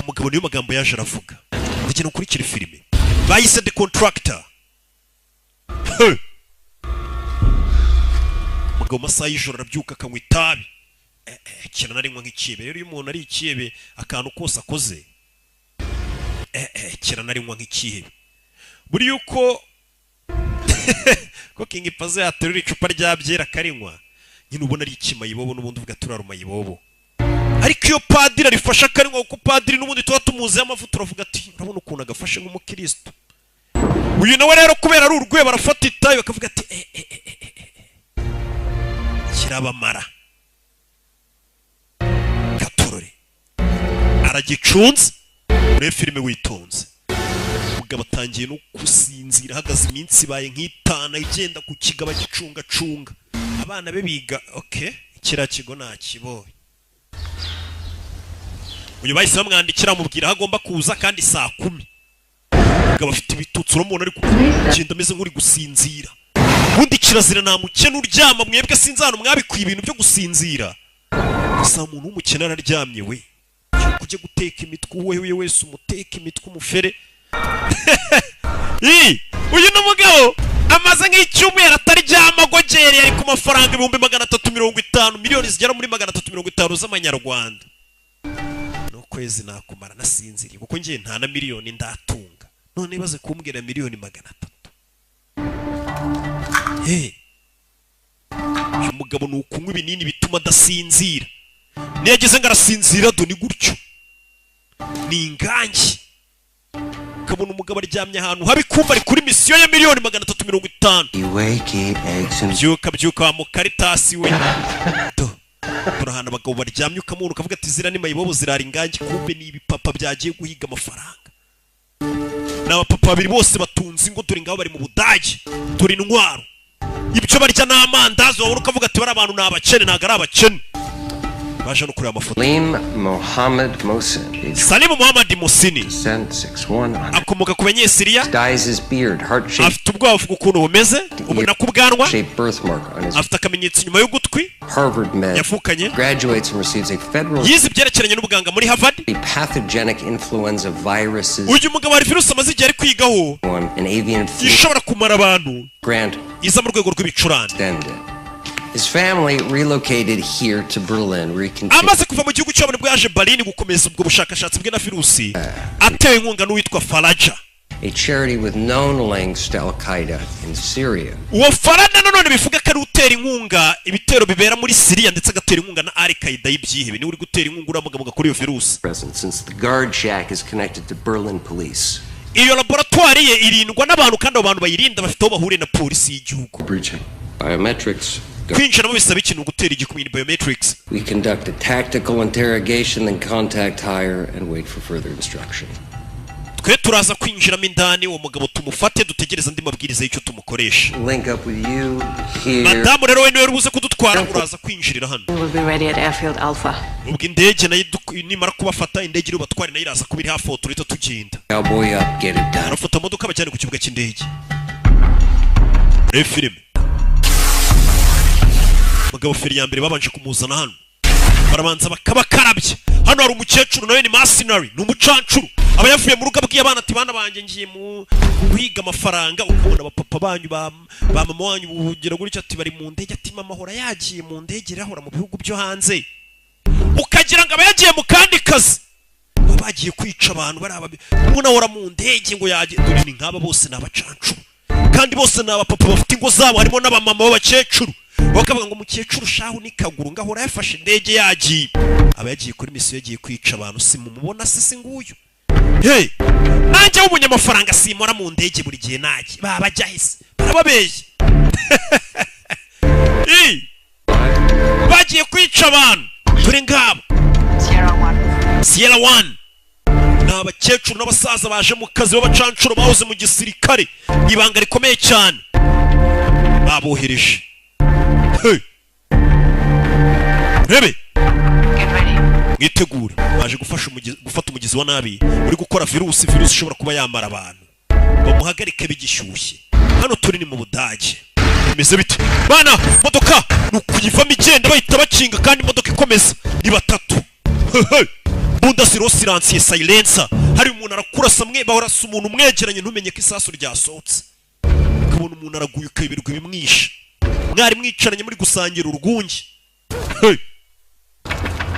Umugabo niyo magambo yaje aravuga. Ndagira ukurikire filime bayise The Contractor. Hey! Umugabo mu masaha y'ijoro arabyuka akanywa itabi. Kiranarinywa nk'ikihebe. Rero iyo umuntu ari ikihebe, akantu kose akoze, kiranarinywa nk'ikihebe. Buriya uko ko King Pazo yaterura icupa rya byera akarinywa nyine, ubona ari ikimayibobo n'ubundi, uvuga turara umayibobo. Ariko iyo padiri arifashe akarinywa, kuko padiri n'ubundi tuba tumuziho amavuta, uravuga ati urabona ukuntu agafashe nk'umukristo. Uyu nawe rero kubera ari urwego, arafata itabi bakavuga ati eh, eh, eh, eh, eh, kirabamara. Gatorore aragicunze. Urebe filime witonze. Umugabo atangiye no gusinzira, ahagaze iminsi ibaye nk'itanu agenda ku kigabo agicungacunga. Abana be biga okay, kiriya kigo ntakibonye. Uyu bahise bamwandikira, bamubwira aho agomba kuza kandi saa 10. Umugabo afite ibitutsi, uramubona ari kugenda ameze nk'uri gusinzira. Ubundi kirazira, nta mukene uryama. Mwebwe sinzi ahantu mwabikuye ibintu byo gusinzira. Gusa umuntu w'umukene araryamye we, kujya guteka imitwe, uwo we wese umuteka imitwe umufere. Ii, uyu ni umugabo amaze nk'icyumweru ataryama, agogereye, ari ku mafaranga 350,000, miliyoni zigera muri 350 z'amanyarwanda. N'ukwezi nakumara nasinziriye, kuko ngiye nta na miliyoni ndatunga. None baze kumbwira miliyoni 300. Hey. Uyu mugabo ni ukunywa ibinini bituma adasinzira. Niyo ageze ngo arasinzira, do ni gutyo, ni ingangi. Ukabona umugabo aryamye ahantu habi, kumva ari kuri misiyo ya miliyoni 350. Wakey, eggs and Byuka, byuka wa mukaritasi we. Do. Dore ahantu abagabo baryamye, ukamubona ukavuga ati ziriya ni mayibobo zirara ingangi, kumbe ni ibipapa byagiye guhiga amafaranga. Ni abapapa babiri bose batunze ingo. Dore ngabo bari mu Budage, dore intwaro, ibyo barya ni amandazi. Wabona ukavuga ati bari abantu ni abakene, ntabwo ari abakene. Baje no kureba amafoto. Salim Mohammed Mohsin, age Salimu Muhammad Musini, descent 6'1", akomoka ku Banyesiriya. dyes his beard heart shaped Afite ubwoba, avuga ukuntu bumeze ubona ko ubwanwa shaped birthmark on his afite akamenyetso inyuma y'ugutwi Harvard med yavukanye. Graduates and receives a federal Yize ibyerekeranye n'ubuganga muri Harvard. Pathogenic influenza viruses Uyu mugabo hari virusi amaze igihe ari kwigaho one and avian flu ishobora kumara abantu, grant iza mu rwego rw'ibicurane. Extended. His family relocated here to Berlin, where he continued Amaze kuva mu gihugu cyabo nibwo yaje Berlin gukomeza ubwo bushakashatsi bwe na virusi, atewe inkunga n'uwitwa Faraja. A charity with known links to Al Qaeda in Syria. Uwo Faraja nanone bivuga ko ari utera inkunga ibitero bibera muri Siriya, ndetse agatera inkunga na Al Qaeda y'ibyihebe. Niwe uri gutera inkunga uriya mugabo kuri iyo virusi. Present since the guard shack is connected to Berlin police. Iyo laboratwari ye irindwa n'abantu, kandi abo bantu bayirinda bafite aho bahuriye na polisi y'igihugu. Breaching. Biometrics. Kwinjiramo bisaba ikintu gutera igikumwe, ni biometrics. We conduct a tactical interrogation, then contact higher and wait for further instruction. Twe turaza kwinjiramo indani, uwo mugabo tumufate, dutegereze andi mabwiriza y'icyo tumukoresha. Link up with you here. Madamu rero we niwe uri buze kudutwara, uraza kwinjirira hano. We'll be ready at Airfield Alpha. Ubwo indege nayo nimara kubafata, indege iri bubatware nayo iraza kuba iri hafi aho, turahita tugenda. Cowboy up, get it done. Arafata imodoka bajyane ku kibuga cy'indege. Reba filime. Mugabo feri ya mbere babanje kumuzana hano, barabanza bakabakarabya. Hano hari umukecuru nawe ni mercenary, ni umucancuru, aba yavuye mu rugo abwiye abana ati: "Bana banjye, ngiye mu guhiga amafaranga." Ukabona abapapa banyu ba mama wanyu bugira gutya ati bari mu ndege, ati mama ahora yagiye mu ndege, irahora mu bihugu byo hanze, ukagira ngo aba yagiye mu kandi kazi. Baba bagiye kwica abantu. Bari umuntu ahora mu ndege ngo yagiye. Dore ni nk'aba bose ni abacancuru, kandi bose ni abapapa bafite ingo zabo, harimo n'abamama b'abakecuru. Bakavuga ngo umukecuru shahu ni kaguru, ngo ahora yafashe indege yagiye, aba yagiye kuri misiyo, yagiye kwica abantu. Si mumubona se? Si nguyu? Hey, nanjye w'umunyamafaranga simora mu ndege buri gihe najye baba bajya hese, barababeshya. Ii! Bagiye kwica abantu. Dore ngabo. Sierra 1. Sierra 1 ni abakecuru n'abasaza baje mu kazi b'abacancuro bahoze mu gisirikare, ibanga rikomeye cyane babohereje. Hey! Rebe. Get ready. Mwitegure, baje gufasha gufata umugizi wa nabi uri gukora virusi, virusi ishobora kuba yamara abantu. Bamuhagarike bigishyushye. Hano turi ni mu Budage. Bimeze bite bana? Modoka ni ukuyivamo igenda, bahita bakinga, kandi imodoka ikomeza. Ni batatu. Hehe. Bunda ziriho silencieux, silencer. Hari umuntu arakurasa mwe, bahorasa umuntu umwegeranye, ntumenye ko isasu ryasohotse, ukabona umuntu araguye, ukayoberwa ibimwishe. Mwari mwicaranye muri gusangira urwunge. Hey!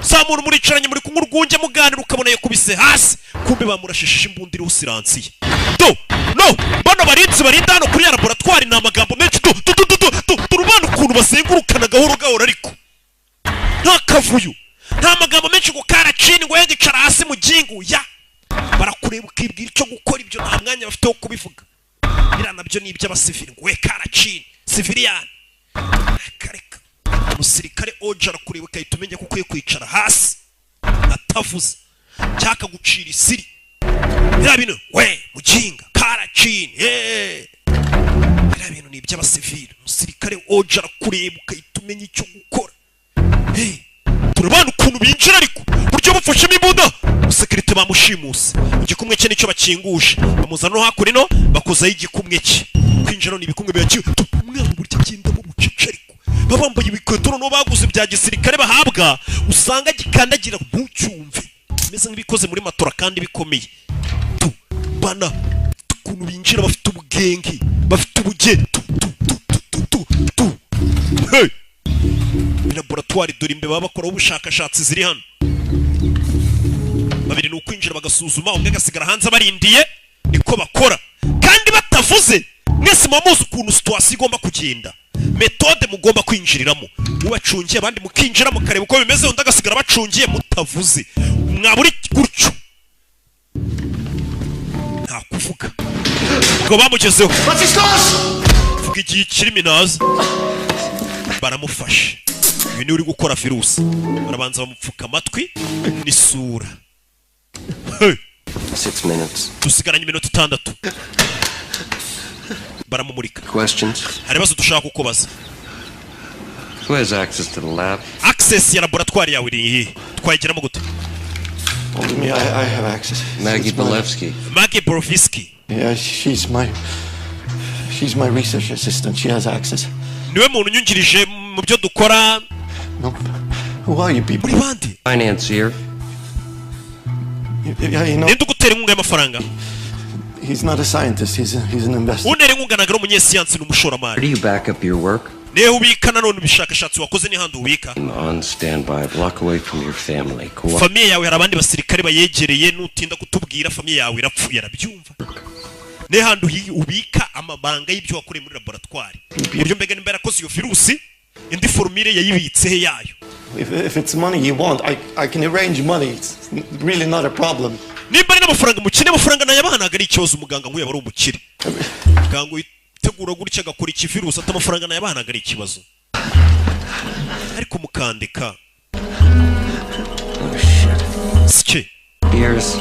Sa muntu muricaranye muri kunywa urwunge muganira, ukabona yakubise hasi, kumbe bamurashishije imbunda iriho silencieux. Do no bano barinzi barinda hano kuri ya laboratwari, ni amagambo menshi. Do do do do do do, dore ukuntu bazengurukana gahoro gahoro, ariko nta kavuyo, nta magambo menshi ngo karacini, ngo yenda icara hasi mu gingu ya barakureba ukibwira icyo gukora. Ibyo nta mwanya bafite wo kubivuga, biriya nabyo ni iby'abasivili, ngo we karacini civilian. Reka, umusirikare oja arakureba ukahita umenya ko ukwiye kwicara hasi atavuze cyangwa akagucira isiri. Biriya bintu we muginga karacini, yeee, biriya bintu ni iby'abasivili. Umusirikare oja arakureba ukahita umenya icyo gukora. Hey, turabana ukuntu binjira, ariko buryo bafashemo imbunda. Umusekirite bamushimuse, igikumwe cye nicyo bakinguje, bamuzana no hakuno, bakozaho igikumwe cye. Kwinjira ni ibikumwe biyakiwe. Umwana uburyo agendamo bucece, ariko baba bambaye ibikweto noneho baguze bya gisirikare bahabwa, usanga gikandagira ntucyumve, bimeze nk'ibikoze muri matora kandi bikomeye. Tu bana ukuntu binjira bafite ubugenge, bafite ubugeni. Tu tu tu tu tu tu tu. Hey! Laboratwari dore imbeba bakoraho ubushakashatsi ziri hano. Babiri ni ukwinjira bagasuzuma, umwe agasigara hanze abarindiye. Niko bakora kandi batavuze. Mwese muba muzi ukuntu situation igomba kugenda, méthode mugomba kwinjiriramo, mubacungiye, abandi mukinjira mukareba uko bimeze, undi agasigara bacungiye mutavuze. Mwaba uri gutyo, nta kuvuga. Ubwo bamugezeho, vuga igihe ikirimi naza baramufashe. Uyu niwe uri gukora virusi. Barabanza bamupfuka amatwi n'isura. Hey! 6 minutes. Dusigaranye iminota 6. Baramumurika. Questions? Hari ibibazo dushaka kukubaza. Who has access to the lab? Access ya laboratwari yawe iri iyihe? Twayigeramo gute? Only me, I have access. Maggie It's my- Belevsky. Maggie Borovisky. Yeah, she's my research assistant. She has access. Niwe muntu unyungirije mu byo dukora. Who are you people? Muri bande? Financier. Yeah, Ninde ugutera inkunga y'amafaranga? he's not a scientist. He's an investor. Untera inkunga ntabwo ari umunyesiyansi, ni umushoramari. Where do you back up your work? Nihe ubika nanone ubushakashatsi wakoze n'ihandi ubika? On standby, a block away from your family. Famille yawe, hari abandi basirikare bayegereye. Nutinda kutubwira, famille yawe irapfuye. Arabyumva. Nihe handi ubika amabanga y'ibyo wakoreye muri laboratwari? Uburyo mbega nimba yarakoze iyo virusi, indi formule yayibitse he yayo? If it's money you want, I can arrange money. It's really not a problem. Nimba ari n'amafaranga mukene, amafaranga nayabaha, ntabwo ari ikibazo. Umuganga nk'uyu aba ari umukire. Muganga witegura gutya agakora ikivirusi ati amafaranga nayabaha ntabwo ari ikibazo, ariko mukandika sike. Ears.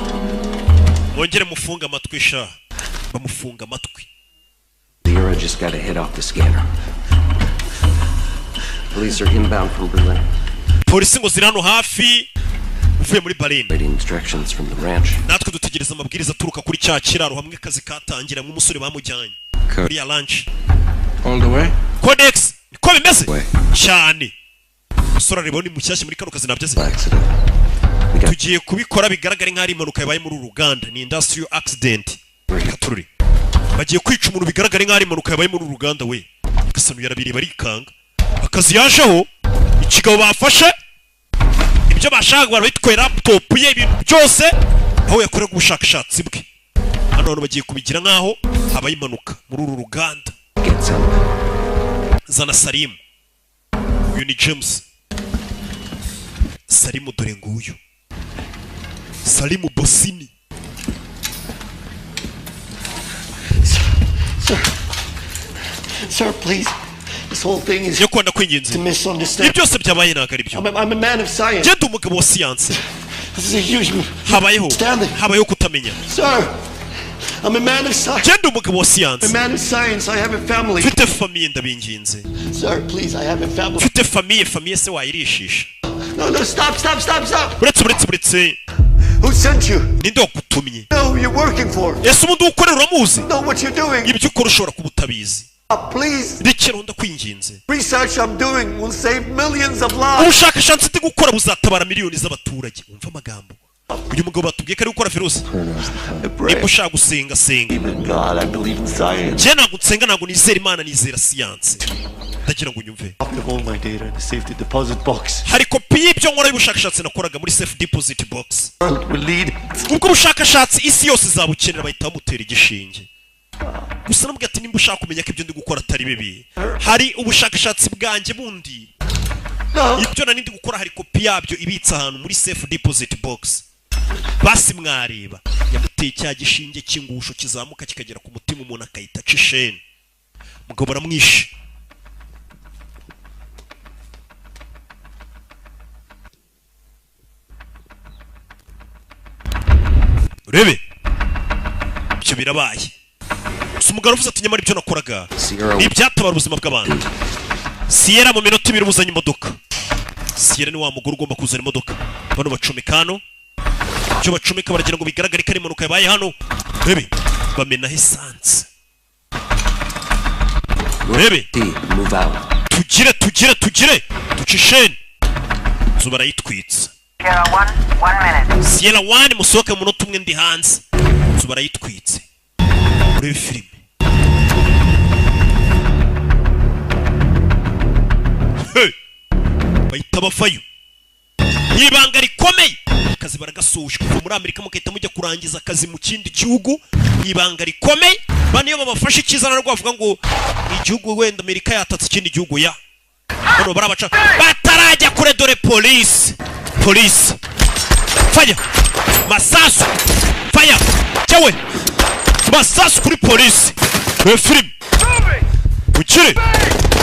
Mwongere mufunge amatwi sha. Bamufunga amatwi. Zira just got a hit off the scanner. Police are inbound from Berlin. Polisi ngo ziri hano hafi uvuye muri Berlin. Waiting instructions from the ranch. Natwe dutegereza amabwiriza aturuka kuri cya kiraro hamwe akazi katangira nk'umusore bamujyanye kuri ya ranch. All the way? Codex, niko bimeze cyane. Umusore areba ni mushyashya muri kano kazi, nabyo azi. Tugiye kubikora bigaragare nk'aho ari impanuka yabaye muri uru ruganda, ni industrial accident. Katururi bagiye kwica umuntu bigaragare nk'aho ari impanuka yabaye muri uru ruganda. We gasanu yarabireba arikanga. Akazi yajeho, ikigabo bafashe ibyo bashakaga, barabitwaye, laptop ye, ibintu byose aho yakoreraga ubushakashatsi bwe. Hano hantu bagiye kubigira nk'aho habaye impanuka muri uru ruganda. Zana Salimu. Uyu ni James Salimu. Dore nguyu Salimu Bosini. Sir, sir, please. This whole thing is Nyakubahwa, ndakwinginze. a misunderstanding. Ibi byose byabaye ntabwo ari byo. I'm a man of science. Ngende umugabo wa siyanse. This is a huge Habayeho kutamenya. Sir, I'm a man of science. Ngende umugabo wa siyanse. I'm a man of science. I have a family. Mfite famille, ndabinginze. Sir, please, I have a family. Mfite famille. Famille se wayirishisha? No, no, stop, stop, stop, stop. Uretse, uretse, uretse. Who sent you? Ninde wagutumye? Know who you're working for. Ese ubundi ukorera uramuzi? Know what you're doing. Ibyo ukora ushobora kuba utabizi. Please. Rekeraho, ndakwinginze. Research I'm doing will save millions of lives. Ubushakashatsi ndi gukora buzatabara miliyoni z'abaturage. Wumva amagambo uyu mugabo batubwiye ko ari gukora virusi. Nimba ushaka gusenga, senga. God, I believe in science. Njye ntabwo nsenga, ntabwo nizera Imana, nizera siyanse. Ndagira ngo unyumve. Copy of all my data in the safety deposit box. Hari kopi y'ibyo nkora y'ubushakashatsi nakoraga muri safe deposit box. Will lead. Ubwo bushakashatsi isi yose izabukenera. Bahita bamutera igishinge gusa. Namubwira ati nimba ushaka kumenya ko ibyo ndi gukora atari bibi, hari ubushakashatsi bwanjye bundi, ibyo nari ndi gukora, hari kopi yabyo ibitse ahantu muri safe deposit box. Basi mwareba yamuteye cya gishinge cy'ingusho kizamuka kikagera ku mutima, umuntu akahita aca isheni. Mugabo baramwishe. Urebe ibyo birabaye gusa. Umugabo aravuze ati nyamara ibyo nakoraga Sierra. ni ibyatabara ubuzima bw'abantu. Siyera, mu minota 2 uzanye imodoka. Siyera ni wa mugore ugomba kuzana imodoka. Bano bacomeka hano icyo bacomeka, baragira ngo bigaragare ko ari impanuka yabaye hano. Urebe bamenaho esanse. Urebe. Move out. Tugire, tugire, tugire, duce isheni. Inzu barayitwitse. Sierra 1, musohoke mu munota 1, ndi hanze. Inzu barayitwitse. Urebe filime. Hey! Bahita bavayo ni ibanga rikomeye. Akazi baragasoje, kuva muri Amerika mugahita mujya kurangiza akazi mu kindi gihugu ni ibanga rikomeye. Bano iyo babafashe icyiza narwo bavuga ngo igihugu wenda Amerika yatatse ikindi gihugu ya bano barabaca batarajya kure. Dore polisi, polisi, fire, masasu, fire cyawe, masasu kuri polisi. Reba filime ukire,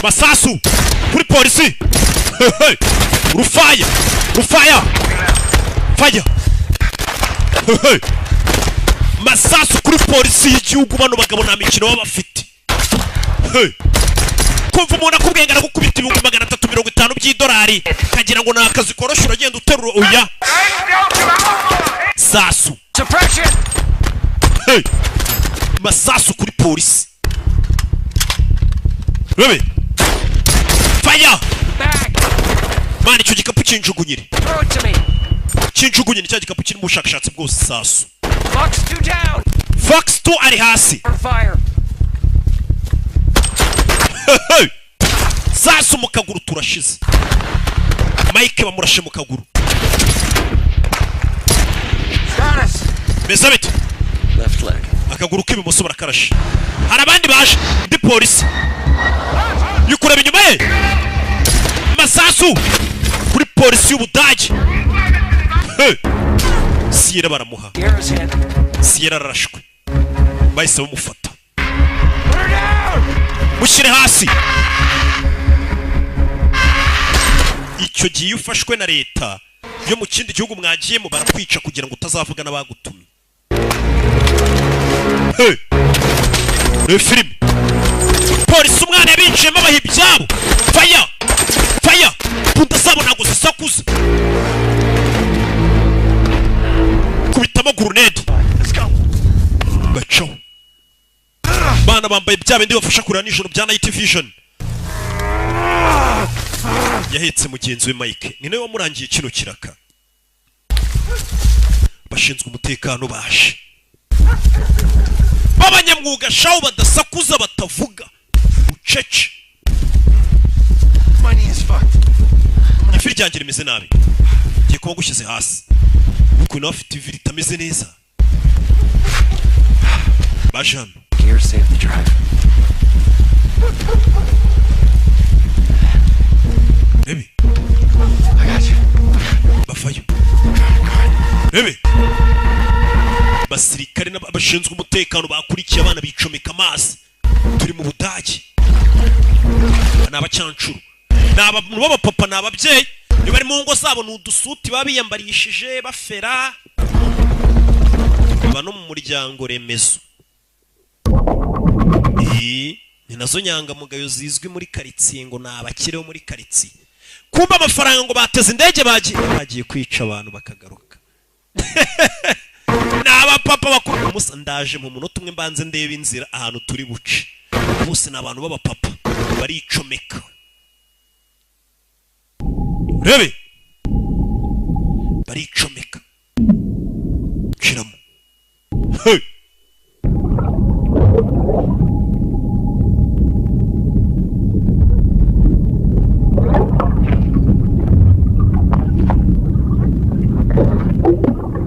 masasu kuri polisi. Rufaya, rufaya, faya. Masasu kuri polisi y'igihugu. Bano bagabo nta mikino baba bafite. Kumva umuntu akubwiye ngo aragukubita 350,000 by'idolari, kagira ngo ni akazi koroshye, uragenda uterura oya sasu. Hey! Masasu kuri polisi. Bebe, fire man. Icyo gikapu kinjugunyire, kinjugunyire cya gikapu kirimo ubushakashatsi bwose. Sasu. Fox 2 down. Fox 2 ari hasi. Fire. Sasu mu kaguru, turashize. Mike bamurashe mu kaguru. Status. Meze bite? Left leg. Akaguru k'ibumoso barakarashe. Hari abandi baje, ndi polisi yukureba inyuma ye. Masasu kuri polisi y'Ubudage. Hey! Siyera baramuha. Sierra's hit. Siyera ararashwe, bahise bamufata. Mushyire hasi. Icyo gihe iyo ufashwe na leta yo mu kindi gihugu mwagiyemo, barakwica kugira ngo utazavuga n'abagutumye. Hey! Ni filime. Polisi umwana yabinjiyemo, abaha ibyabo. Faya, faya. Punda zabo ntabwo zisakuza. Kubitamo grenade, bacaho. Bana bambaye bya bindi bafasha kureba nijoro bya night vision. Yahetse mugenzi we Mike, ni nawe wamurangiye kino kiraka. Bashinzwe umutekano baje b'abanyamwuga shaho, badasakuza, batavuga, bucece. My knee is fucked. Ivi ryanjye rimeze nabi, ngiye kuba ngushyize hasi kuko nawe afite ivi ritameze neza. Baje hano. Gear save the drive. Rebe. I got you. Bavayo. Rebe, basirikare n'abashinzwe umutekano bakurikiye abana bicomeka amazi. Turi mu Budage. Ni abacancuro, ni abantu b'abapapa, ni ababyeyi. Iyo bari mu ngo zabo ni udusuti baba biyambarishije, bafera baba no mu muryango remezo. Iyi ni nazo nyangamugayo zizwi muri karitsiye, ngo ni abakire bo muri karitsiye. Kumba amafaranga ngo bateze indege, bagiye kwica abantu bakagaruka. Ni abapapa bakuru. Musa, ndaje mu munota umwe, mbanze ndebe inzira ahantu turi buce. Bose ni abantu b'abapapa, baricomeka. Rebe, baricomeka. Shiramo. Hey!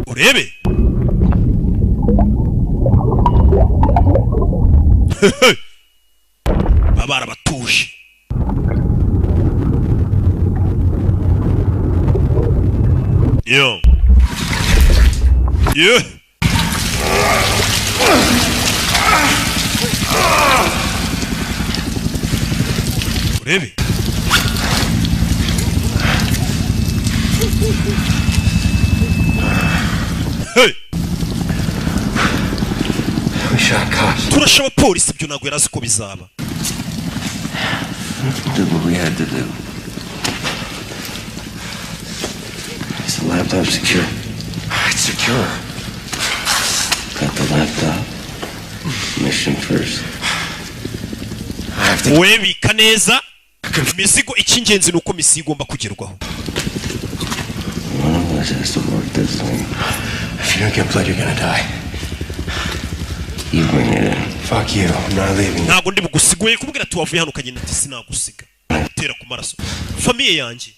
Urebe. Baba barabatuje. Yo. Yeah. Urebe. Hey! We shot cops. Turashe abapolisi, ibyo ntabwo yari azi ko bizaba. Did what we had to do. Is the laptop secure? It's secure. Got the laptop. Mission first. I have to. Wowe bika neza imizigo, icy'ingenzi ni uko misiyo igomba kugerwaho. One of us has to work this thing. If you don't get blood, you're gonna die. You bring it in. Fuck you. I'm not leaving you. Ntabwo ndi bugusigoye kubwira ati wavuye hano ukagenda, ati sinagusiga. Gutera ku maraso famille yanjye.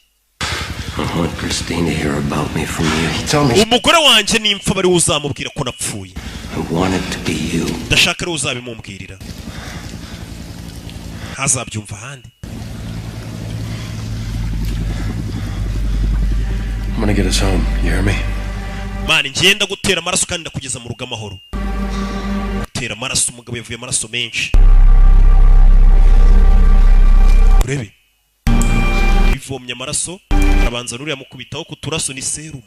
I want Christine to hear about me from you. Tell me. Umugore wanjye nimpfa bari we uzamubwira ko napfuye. I want it to be you. Ndashaka ari we uzabimumbwirira, ntazabyumva ahandi. I'm gonna get us home. You hear me? Man, ngenda gutera amaraso kandi ndakugeza mu rugo amahoro. Gutera amaraso, umugabo yavuye amaraso menshi. Urebe, ivi. Yivomye amaraso, arabanza n'uriya mukubitaho ku turaso, ni serumu.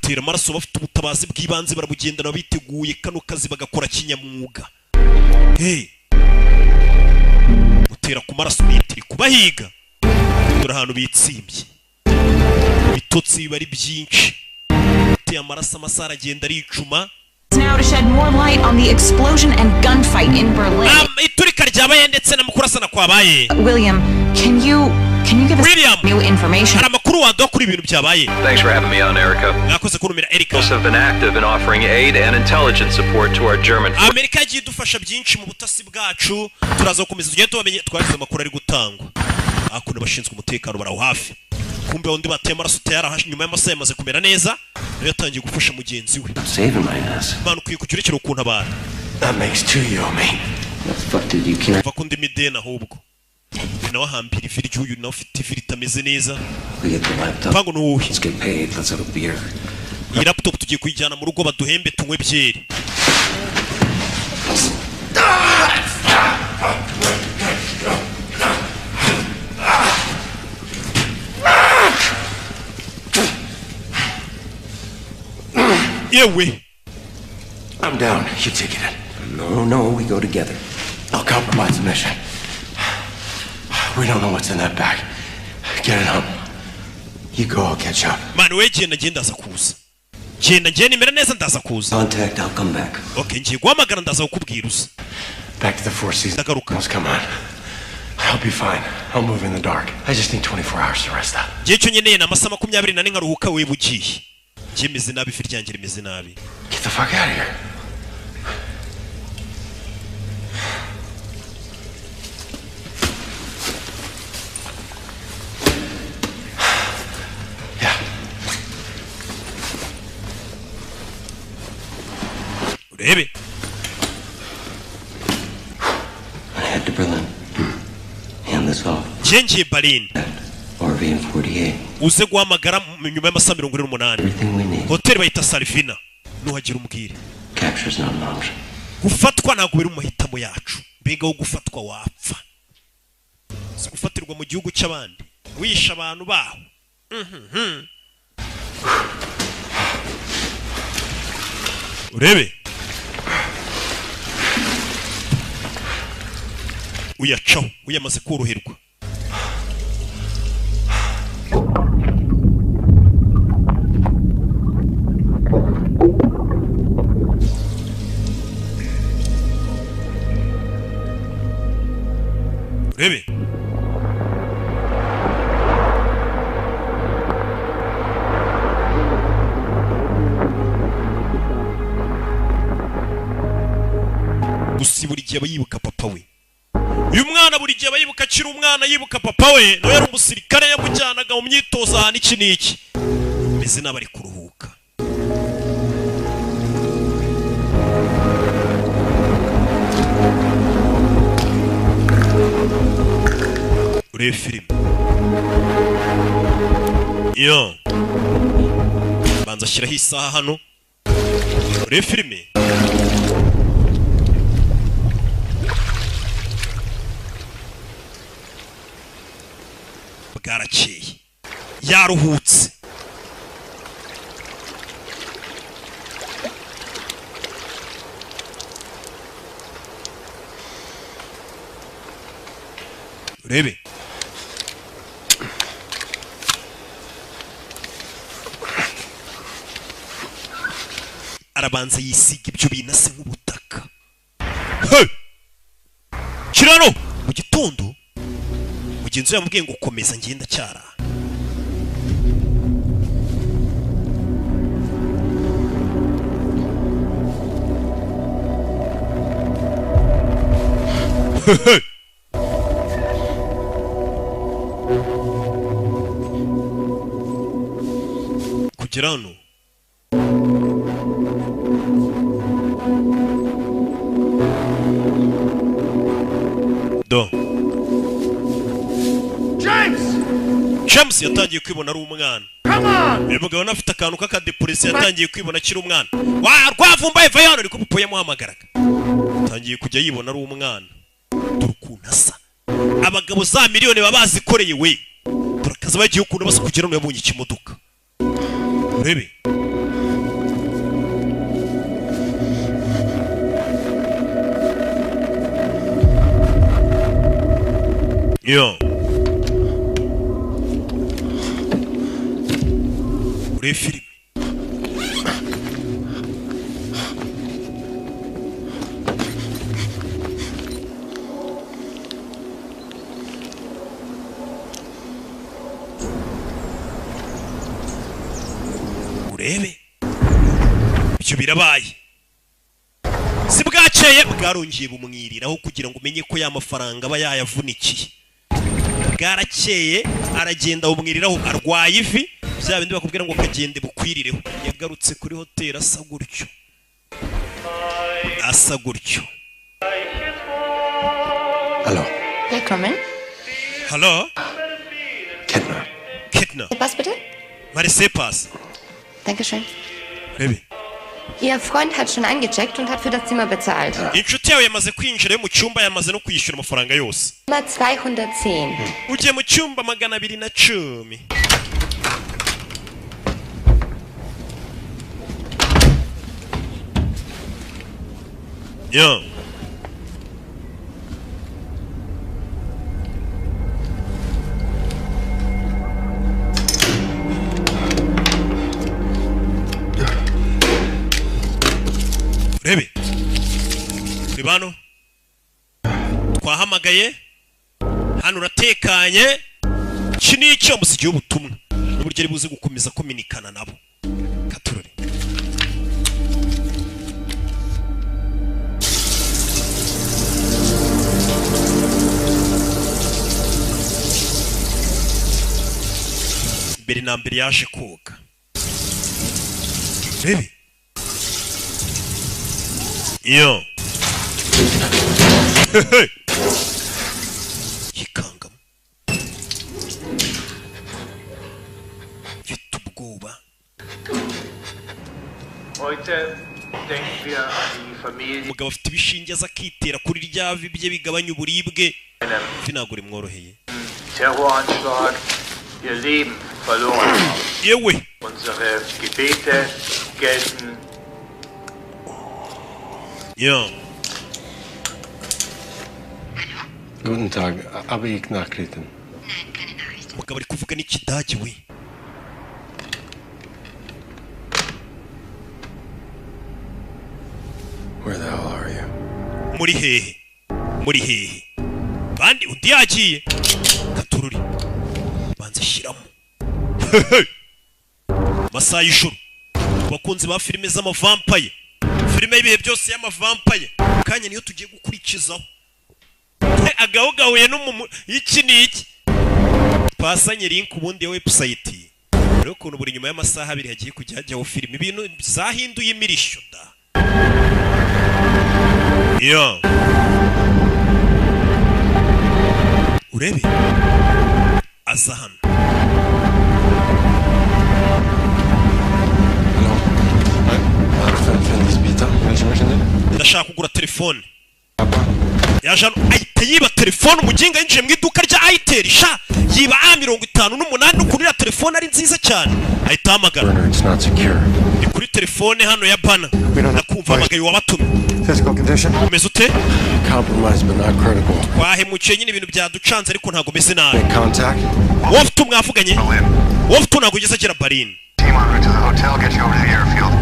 Tera amaraso, bafite ubutabazi bw'ibanze, barabugendana, biteguye kano kazi, bagakora kinyamwuga. Hey, mutera ku maraso, litiri kubahiga. Dore ahantu bitsimbye, ibitotsi biba ari byinshi. Uteye amaraso, amasaha aragenda aricuma. Now to shed more light on the explosion and gunfight in Berlin. Iturika ryabaye ndetse n'amakurasana kwabaye. William, can you give us William, new information? hari amakuru waduha kuri ibintu byabaye? Thanks for having me on, Erica. Mwakoze kuntumira, Erika. Also have been active in offering aid and intelligence support to our German Amerika yagiye idufasha byinshi mu butasi bwacu, turaza gukomeza tugende tubamenye. Twagize amakuru ari gutangwa hakuno, abashinzwe umutekano baraho hafi. Kumbe undi bateye amaraso tayari nyuma y'amasaha yamaze kumera neza, nawe yatangiye gufasha mugenzi we. Saving my ass. Imana, ukwiye kujya urekera ukuntu abantu. That makes two you owe me. The fuck did you carry? Va ku ndimi ideni ahubwo. Uyu nawe ahambira ivi ry'uyu nawe ufite ivi ritameze neza. We get the laptop. Mpango ni uwuhe? Let's get paid. Let's have a beer. Iyi laptop tugiye kuyijyana mu rugo, baduhembe, tunywe byeri. Yewe. I'm down. You take it in. No, we go together. I'll compromise the mission. We don't know what's in that bag. Get it home. You go, I'll catch up. Man, we genda, ngenda, ndaza kuza. Genda, ngenda, nimera neza ndaza kuza. Contact, I'll come back. Okay, ngiye guhamagara, ndaza kukubwira uza. Back to the Four Seasons. Ndagaruka. Come on. I'll be fine. I'll move in the dark. I just need 24 hours to rest up. Ngiye, icyo nkeneye ni amasaha 24 nkaruhuka. Wewe ugiye, ngiye meze nabi, ivi ryanjye rimeze nabi. Get the fuck out of here. Urebe. I head to Berlin. Hand this off. Ngiye, ngiye Berlin. RV in 48. Uze guhamagara nyuma y'amasaha 48. Everything we need. Hoteli bayita Salvina, nuhagira umbwire. Capture's not an option. Gufatwa ntabwo biri mu mahitamo yacu. Mbega wo gufatwa wapfa, si gufatirwa mu gihugu cy'abandi wishe abantu baho. Urebe, uyacaho, uyamaze koroherwa. Urebe, gusa buri gihe aba yibuka papa we. Uyu mwana buri gihe aba yibuka akiri umwana, yibuka papa we, nawe yari umusirikare, yamujyanaga mu myitozo ahantu iki n'iki. Meze n'abari kuruhuka. Urebe filime yo, banza ashyiraho isaha hano, urebe filime. Bwarakeye, yaruhutse. Urebe, arabanza yisiga ibyo bintu ase nk'ubutaka. Hey! Kirano mu gitondo mugenzi we yamubwiye ngo komeza, ngenda cyara. Hey! Kugera hano do. James! James yatangiye kwibona ari umwana. Come on! Uyu mugabo nawe afite akantu k'akadepression, yatangiye kwibona akiri umwana. Wa rwavumbaye, va hano! Ariko papa yamuhamagaraga, yatangiye kujya yibona ari umwana. Dore ukuntu asa. Abagabo za miliyoni baba bazikoreye we. Turakaza bagiye ukuntu basa kugera no yabonye ikimodoka. Urebe. Yo. Urebe filime. Urebe. Ibyo birabaye. Si bwakeye bwarongeye bumwiriraho kugira ngo umenye ko ya mafaranga aba yayavunikiye. Bwarakeye aragenda bumwiriraho, arwaye ivi, bya bindi bakubwira ngo kagende bukwirireho. Yagarutse kuri hotel asa gutyo. Asa gutyo. Hallo. Willkommen. Hallo. Kettner. Kettner. Was bitte? Marisepas. Dankeschön. Urebe. Ihr Freund hat schon eingecheckt und hat für das Zimmer bezahlt. Inshuti yawe yamaze kwinjira mu cyumba, yamaze no kwishyura amafaranga yose. Zimmer 210. Ugiye mu cyumba 210. Yo. Urebe. Ribano. Twahamagaye. Hano uratekanye. Iki ni icyo musigiye ubutumwa. N'uburyo ari buze gukomeza kominikana nabo. Katurore. Mbere na mbere yaje koga. Urebe. Yo. Yikangamo. Mfite ubwoba. Heute denken wir an die Familie. Umugabo afite ibishinge aza akitera kuri rya vi bye bigabanya uburibwe. Ivi ntabwo rimworoheye. Terroranschlag ihr Leben verloren haben. Yewe. Unsere Gebete gelten. Ja. Guten Tag, habe ich Nachrichten? Umugabo ari kuvuga n'ikidage we. Where the hell are you? Muri hehe? Muri hehe? Bandi undi yagiye. Katururi. Banza shyiramo. Masaha y'ijoro. Abakunzi ba filime z'amavampire. Filime y'ibihe byose y'amavampire. Kanya niyo tugiye gukurikizaho. Agaho gahuye n'umumu iki ni iki. Pasanye link ubundi ya website. Rero ukuntu buri nyuma y'amasaha abiri hagiye kujya hajyaho filime ibintu zahinduye imirishyo da. Yo. Urebe. Aza hano. Ndashaka kugura telefone. Yaje hano ahita yiba telefone. Umuginga yinjiye mu iduka rya Itel sha, yiba A58 n'ukuntu iriya telefone ari nziza cyane. Ahita ahamagara. It's not secure. Ni kuri telefone hano ya bana. Ndakumva hamagaye wabatumye. Physical condition? Umeze ute? Compromised but not critical. Twahemukiye nyine ibintu byaducanze ariko ntabwo meze nabi. Make contact. Wowe ufite mwavuganye? Wowe ufite ntabwo ugeze agera Berlin. Team en route to the hotel, get you over to the airfield.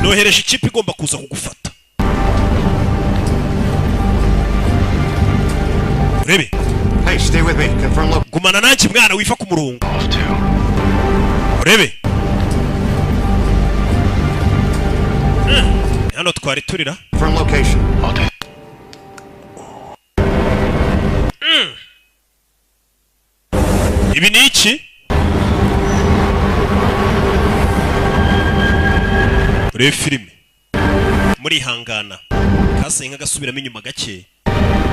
Nohereje ikipe igomba kuza kugufata. Urebe. Hey, stay with me. Confirm location. Gumana nanjye mwana wiva ku murongo. Urebe. Hano twari turira. Confirm location. Ibi ni iki? Urebe filime. Murihangana. Kasenga gasubiramo inyuma gake.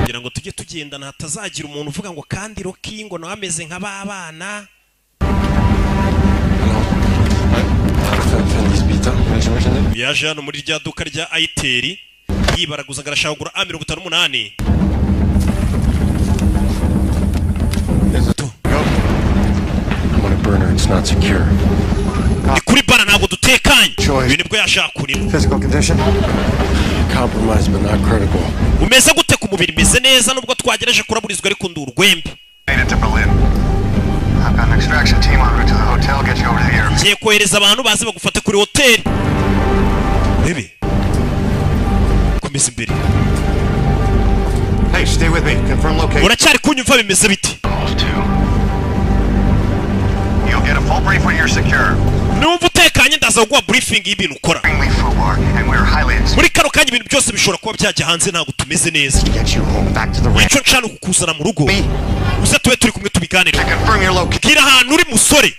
Kugira ngo tujye tugendana hatazagira umuntu uvuga ngo kandi Rocky ngo nawe ameze nka babana. Yaje hano muri rya duka rya Itel yibaraguza arashaka kugura A58. It's not secure. Ni kuri bara, ntabwo dutekanye. Uyu nibwo yashaka kurimo. Physical condition? Compromised but not critical. Umeze gute ku mubiri? Meze neza nubwo twagerageje kuraburizwa, ariko ndi urwembe. Made it to Berlin. I've got an extraction team en route to the hotel. Get you over to the airfield. Ngiye kohereza abantu baze bagufate kuri hoteli. Bebe, komeza imbere. Hey, stay with me. Confirm location. Uracyari kunyumva? Bimeze bite? You'll get a full brief when you're secure. Numva utekanye ndaza kuguha briefing y'ibintu ukora. Extremely FUBAR, and we're highly Muri kano kanya ibintu byose bishobora kuba byajya hanze, ntabwo tumeze neza. Icyo nshaka kukuzana mu rugo, uze tube turi kumwe tubiganire. Bwira ahantu uri, musore.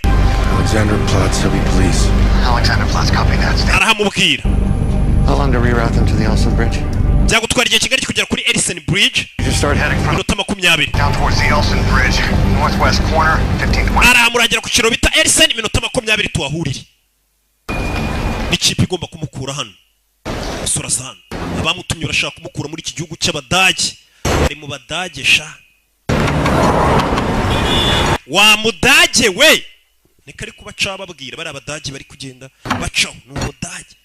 Alexanderplatz, there'll be police. Alexanderplatz, copy that. Arahamubwira. How long to reroute them to the Elson Bridge? Byagutwara igihe kingana iki kugera kuri Elson Bridge? You just start heading from Iminota 20. down towards the Elson Bridge, northwest corner, 1520. Arahamuragera ku kiraro bita Elson, iminota 20 tuhahurire. N'ikipe igomba kumukura hano. Musore aza hano, abamutumye barashaka kumukura muri iki gihugu cy'Abadage. Ari mu Badage sha. Wa mudage we, niko ari kubaca babwira bari Abadage bari kugenda bacaho. Ni umudage,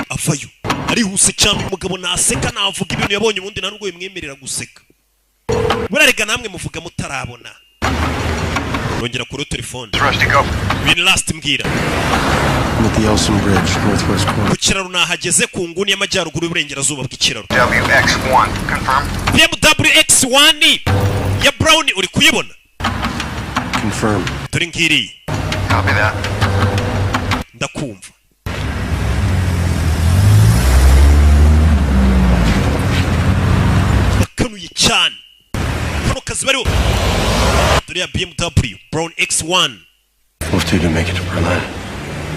avayo arihuse cyane. Umugabo naseka, navuga ibintu yabonye, ubundi nta nubwo bimwemerera guseka. Burarega namwe muvuga mutarabona. Yongera kuri telefone. Bin last mbwira. I'm at the Elson Bridge, northwest corner. Ku kiraro nahageze, ku nguni y'amajyaruguru y'uburengerazuba bw'ikiraro. WX1, confirm. BMW X1 ya Brown, uri kuyibona? Confirm. Dore ngiriyi. Copy that. Ndakumva. Bakanuye cyane kano kazi bariho. Dore ya BMW Brown X1. Wolf 2 to make it to Berlin.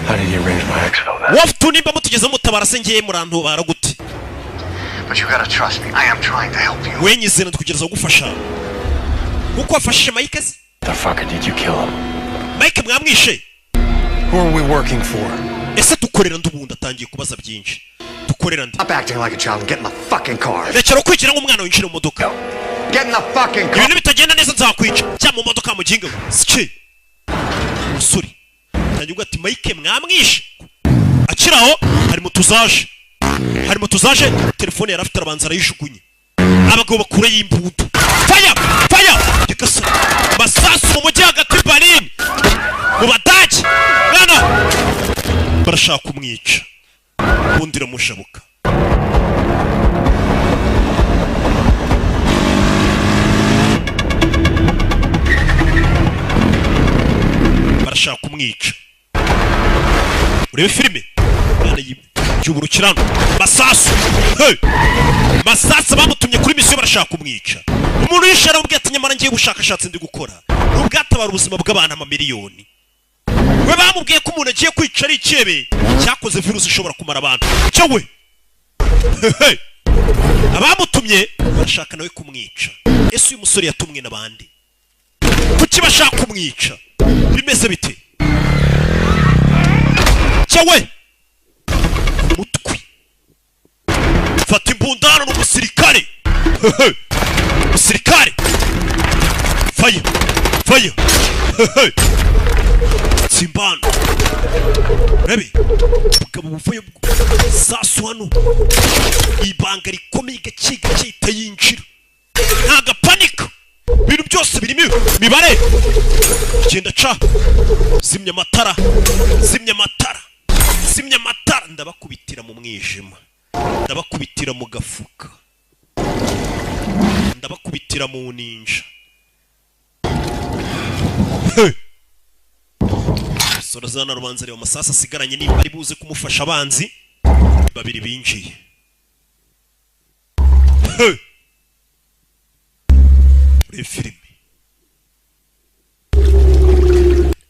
How did he arrange my exfil then? Wolf 2, nimba mutugeze mutabara se, ngiye murantubara gute? But you gotta trust me. I am trying to help you. Wenyizera, tukugereza kugufasha kuko wafashije Mike se. The fucker, did you kill him? Mike mwamwishe? Who are we working for? Ese dukorera ndi? Ubundi atangiye kubaza byinshi. Dukorera ndi? Stop acting like a child and get in the fucking car. Rekera kwigira nk'umwana, winjira mu modoka. Get in the fucking car. Ibintu bitagenda neza nzakwica. Jya mu modoka muginga we. Sike umusore tangiye uvuga ati Mike mwamwishe. Akiri aho hari moto zaje. Telefone yari afite arabanza arayijugunye. Abagabo bakura y'imbunda. Fire, fire! Gikasa masasu mu mujyi hagati Berlin mu Badage. Mwana barashaka kumwica, ubundi iramushabuka. Barashaka kumwica. Urebe filime. Mwana y'uburukirano masasu. Hey! Masasu, bamutumye kuri misiyo, barashaka kumwica. Umuntu yishe aramubwira ati nyamara ngiye ubushakashatsi ndi gukora ubwatabara ubuzima bw'abantu amamiliyoni. We bamubwiye ko umuntu agiye kwica ari ikebe cyakoze virusi ishobora kumara abantu. Cyo we. Hey! Abamutumye barashaka nawe kumwica. Ese uyu musore yatumwe n'abandi? Kuki bashaka kumwica? Bimeze bite? Cyo we mutwi fata imbundano. Ni umusirikare. Umusirikare, fire, fire. Simbano rabi bukaba buvuye sasu hano. Ibanga rikomeye, gake gake ihita yinjira, nta gapanika. Ibintu byose birimo imibare. Genda ca, zimya amatara, zimya amatara, zimya amatara. Ndabakubitira mu mwijima, ndabakubitira mu gafuka, ndabakubitira mu ninja. Hey! Sora zana rubanza, reba amasasu asigaranye nimba ari buze kumufasha. Abanzi babiri binjiye. Hey! Urebe filime,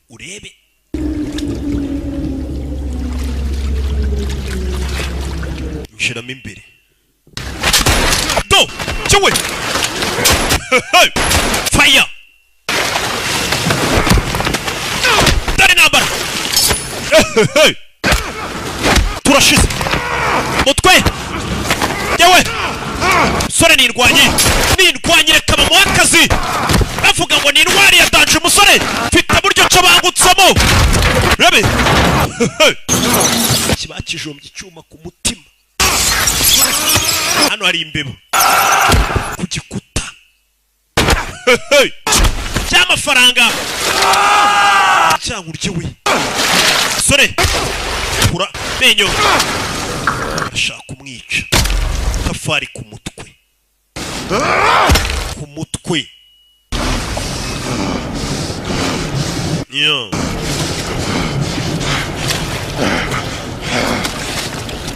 urebe. Nshiramo imbere do cyowe. Hey! Fire! Dore intambara. Hey! Turashize mutwe yewe. Sore nirwanye, nirwanye, reka bamuhe akazi. Bavuga ngo ni intwari yatanje umusore. Mfite buryo cyo bangutsamo. Rebe. Kiba kijombye icyuma ku mutima. Hano hari imbeba. Ku gikuta. Cy'amafaranga. Cyangwa urye we. Sore. Kura menyo. Ashaka kumwica. Tafari ku mutwe. Ku mutwe. Yo.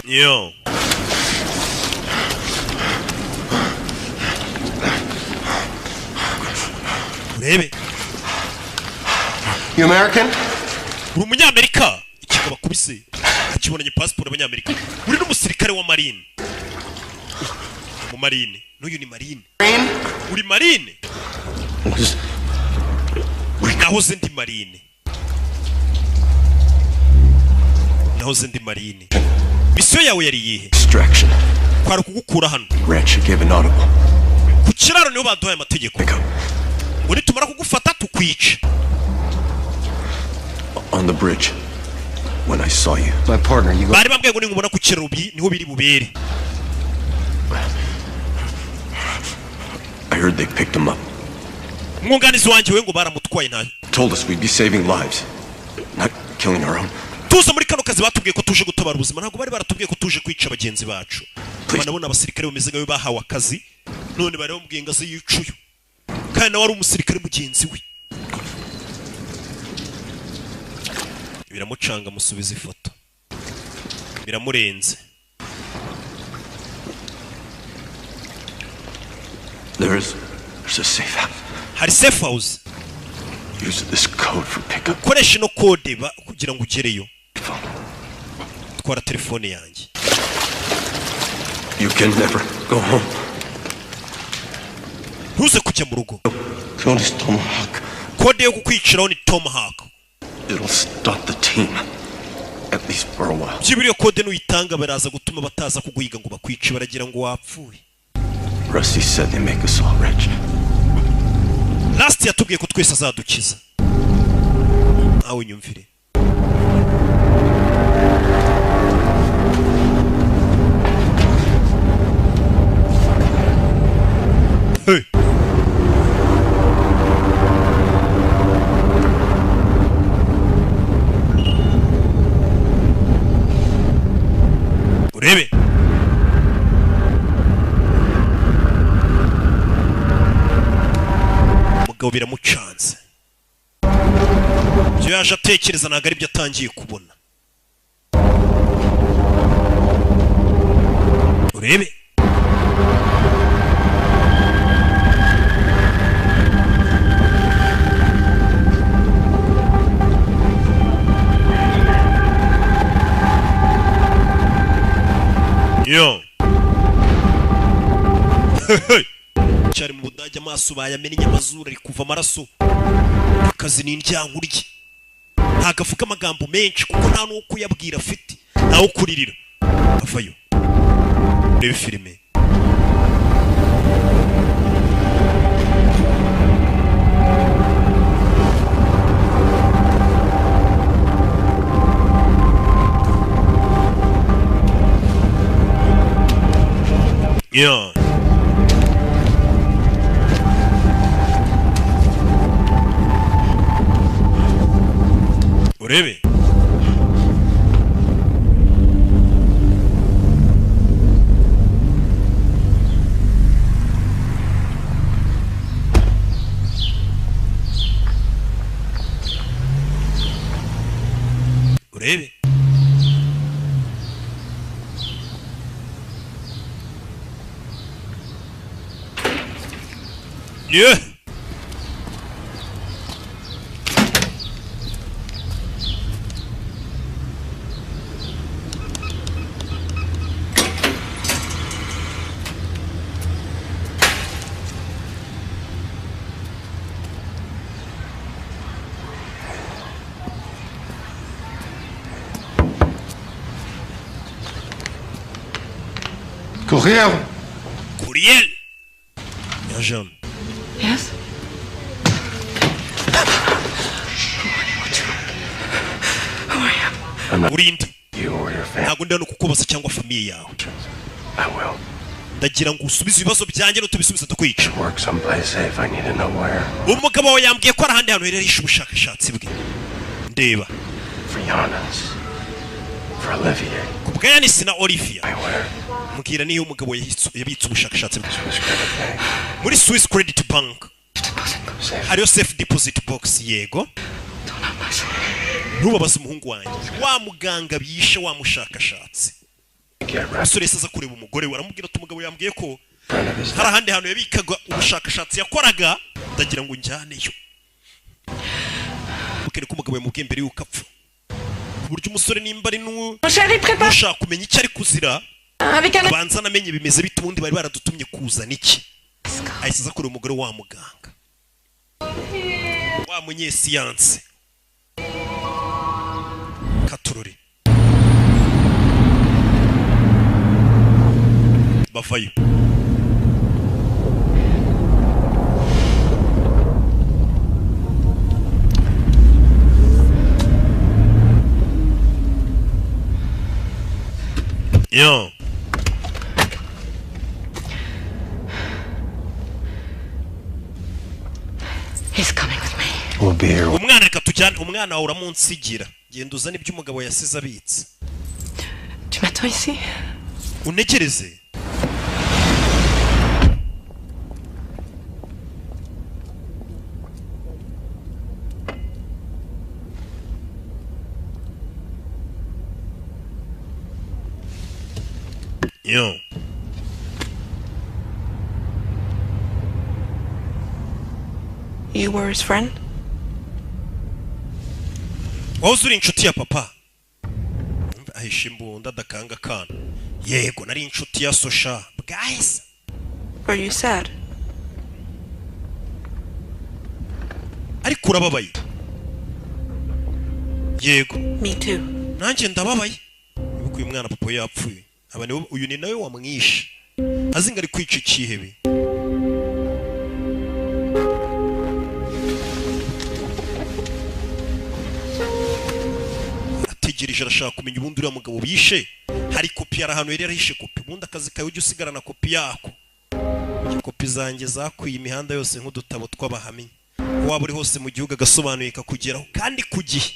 Yo. Urebe. You American? Uri umunyamerika? Ikigabo akubise akibonanye passport y'abanyamerika. Uri n'umusirikare wa Marine. Mu Marine. N'uyu ni Marine. Uri Marine? Nahoze ndi Marine. Nahoze ndi Marine. Misiyo yawe yari iyihe? Extraction. Kwari kugukura hano. Ranch gave an audible. Ku kiraro niho baduhaye amategeko. Uri tumara kugufata tukwica. On the bridge. When I saw you. My partner, you go. Bari bambwiye ngo ningubona ku kiraro niho biri bubere. I heard they picked him up. Umwunganizi wanjye we ngo baramutwaye ntayo. Told us we'd be saving lives, not killing our own. Tuza muri kano kazi batubwiye ko tuje gutabara ubuzima, ntabwo bari baratubwiye ko tuje kwica bagenzi bacu. Banabona abasirikare bameze nkawe bahawe akazi, none bari bamubwiye ngo aze yicuye. Kandi nawe ari umusirikare mugenzi we. Biramucanga musubiza ifoto. Biramurenze. There's a safe house. Hari safe house. Use this code for pickup. Ukoresha ino code kugira ngo ugereyo. Twara telefone yanjye. You can never go home. Ntuze kujya mu rugo. Code is Tomahawk. Code yo kukwiciraho ni Tomahawk. It'll stop the team. At least for a while. Byibura iyo code nuyitanga baraza gutuma bataza kuguhiga ngo bakwice, baragira ngo wapfuye. Rusty said they make us all rich. Last yatubwiye ko twese azadukiza. Awe nyumvire. Hey. Urebe. Umugabo biramucanze. Ibyo yaje atekereza ntabwo ari byo atangiye kubona. Urebe. Yo. Cyari mu Budage amaso bayamennye amazuru ari kuva amaraso. Akazi ni indyankurye. Ntago avuga amagambo menshi kuko nta nuko kuyabwira afite. Ntawe ukuririra. Avayo. Reba filime. Yeah. Urebe. Urebe. Yeah. Courier. Courier. Yajan. Yes. I'm not Urinde? you or your family. Ntabwo ndi hano kukubaza cyangwa famille yawe. I will. Ndagira ngo usubize ibibazo byanjye, n'utubisubiza ndakwica. Work someplace safe. I need to know where. Umugabo wawe yambwiye ko ari ahandi hantu hereresha ubushakashatsi bwe. Ndeba. For Giannis. For Olivier. Ku bwa Yanisi na Olivia, mbwira niyo umugabo yabitse ubushakashatsi bwe. Muri Swiss Credit Bank hariyo safe deposit box. Yego, ntubabaze umuhungu wanjye. Wa muganga bishe wa mushakashatsi. Umusore yahise aza kureba umugore we, aramubwira ati: "Umugabo yambwiye ko hari ahandi hantu yabikaga ubushakashatsi yakoraga, ndagira ngo njyaneyo." Mubwire ko umugabo yamubwiye mbere y'uko apfa, ku buryo umusore nimba ari n'ushaka kumenya icyo ari kuzira, abanza anamenye bimeze bite, ubundi bari baradutumye kuzana iki. Ahise aza kureba umugore wa muganga wa munyesiyanse katurore. Bavayo. Yo. He's coming with me. We'll be here. Umwana, reka tujyane umwana wawe, uramunsigira. Genda uzane ibyo umugabo yasize abitse. Tu m'attends ici? Untegereze. Yo. You were his friend? Wahoze uri inshuti ya papa? Ahisha imbunda, adakanga akana. Yego, nari inshuti ya sosha bwahise. Were you sad? Ariko urababaye? Yego. Me too. Nanjye ndababaye. Wibuke uyu mwana, papa we yapfuye. Aba niwe, uyu ni nawe wamwishe, azi ngo ari kwica ikihebe. Ategereje, arashaka kumenya ubundi uriya mugabo bishe hari kopi, hari ahantu yari yarahishe kopi. Ubundi akazi kawe ujya usigarana kopi yako. Kopi zanjye zakwiye imihanda yose nk'udutabo tw'abahamya. Waba uri hose mu gihugu, agasobanuye kakugeraho kandi ku gihe.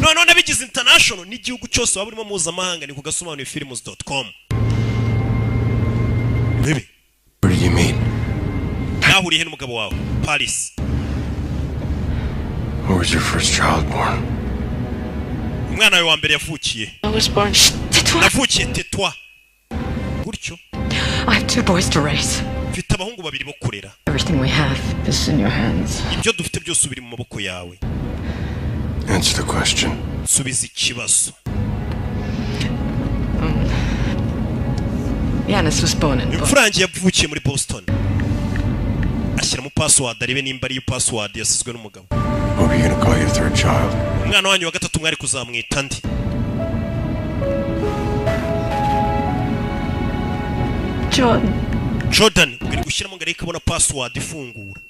Noneho nabigize international, n'igihugu cyose waba urimo mpuzamahanga, ni ku gasobanuye films.com. Bebe. Where did you meet? Mwahuriye he n'umugabo wawe? Paris. Where was your first child born? Umwana wawe wa mbere yavukiye? I was born. Navukiye Tetwa gutyo. I have two boys to raise. Mfite abahungu babiri bo kurera. Everything we have is in your hands. Ibyo dufite byose biri mu maboko yawe. Answer the question. Subiza ikibazo. Yanis was born in Boston. Imfura yanjye yavukiye muri Boston. Ashyiramo password, arebe nimba ariyo password yasizwe n'umugabo. What were you gonna call your third child? Umwana wanyu wa gatatu mwari kuzamwita ndi? Jordan. Jordan. Ubwo ari gushyiramo ngo arebe abona password ifungura,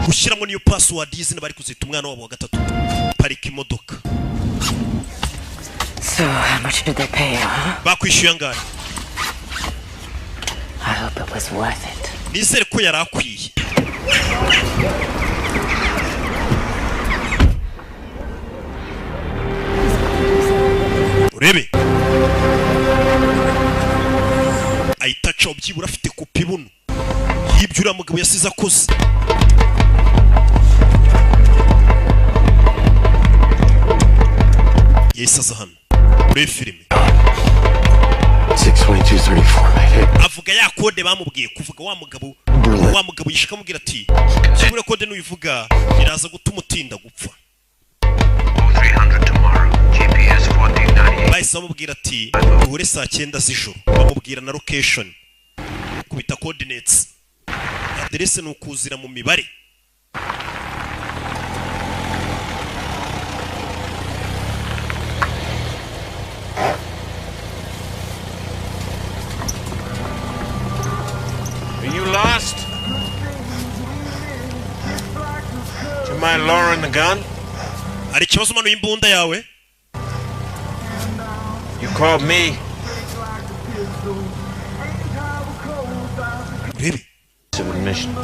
gushyiramo niyo password y'izina bari kuzita umwana wabo wa gatatu. Parika imodoka. So, how much did they pay you, huh? Bakwishyuye angahe? I hope it was worth it. Nizere ko yari akwiye. Urebe, ahita acaho. Byibura afite kopi buno y'ibyo uriya mugabo yasize akoze. Yahise aza hano urebe filime. 62234, mate. Avuga ya kode bamubwiye kuvuga. Wa mugabo, wa mugabo yishika amubwira ati: "Byibura kode nuyivuga biraza gutuma utinda gupfa." Bahise bamubwira ati: "Duhure saa 9 z'ijoro." Bamubwira na location, kubita coordinates, aderese ni ukuzira mu mibare. Are you lost? Do you mind lowering the gun? Hari ikibazo umanuye imbunda yawe? You called me. Urebe. Mission.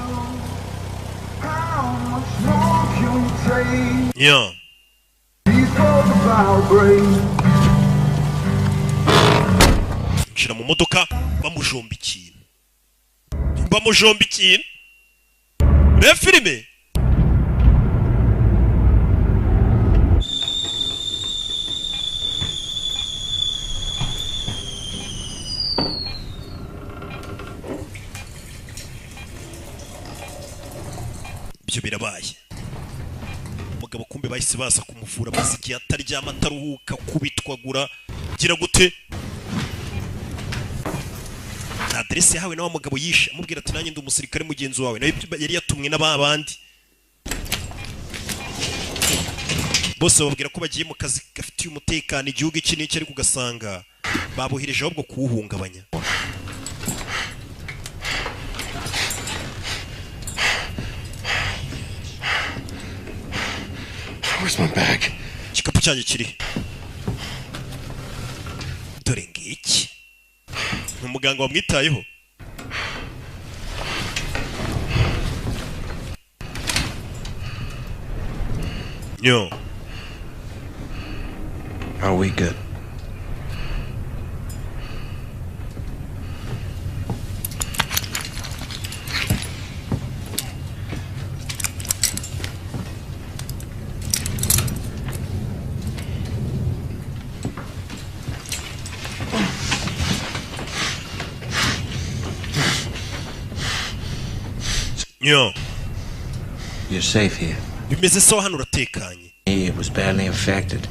Yeah. Injira mu modoka, bamujomba ikintu, bamujomba ikintu. Reba filime. Ibyo birabaye, umugabo kumbe bahise baza kumuvura, maze igihe ataryama, ataruhuka, kubitwagura gira gute. Na aderesi yahawe na wa mugabo yishe, amubwira ati nanjye ndi umusirikare mugenzi wawe, nawe yari yatumwe n'aba bandi bose, bababwira ko bagiye mu kazi gafitiye umutekano igihugu iki n'iki, ariko ugasanga babohereje ahubwo kuwuhungabanya. Where's my bag? Igikapu cyanjye kiri? Dore ngiki. Ni umuganga wamwitayeho. Yo. Are we good? Yo. You're safe here. Bimeze sawa hano, uratekanye. It was badly infected.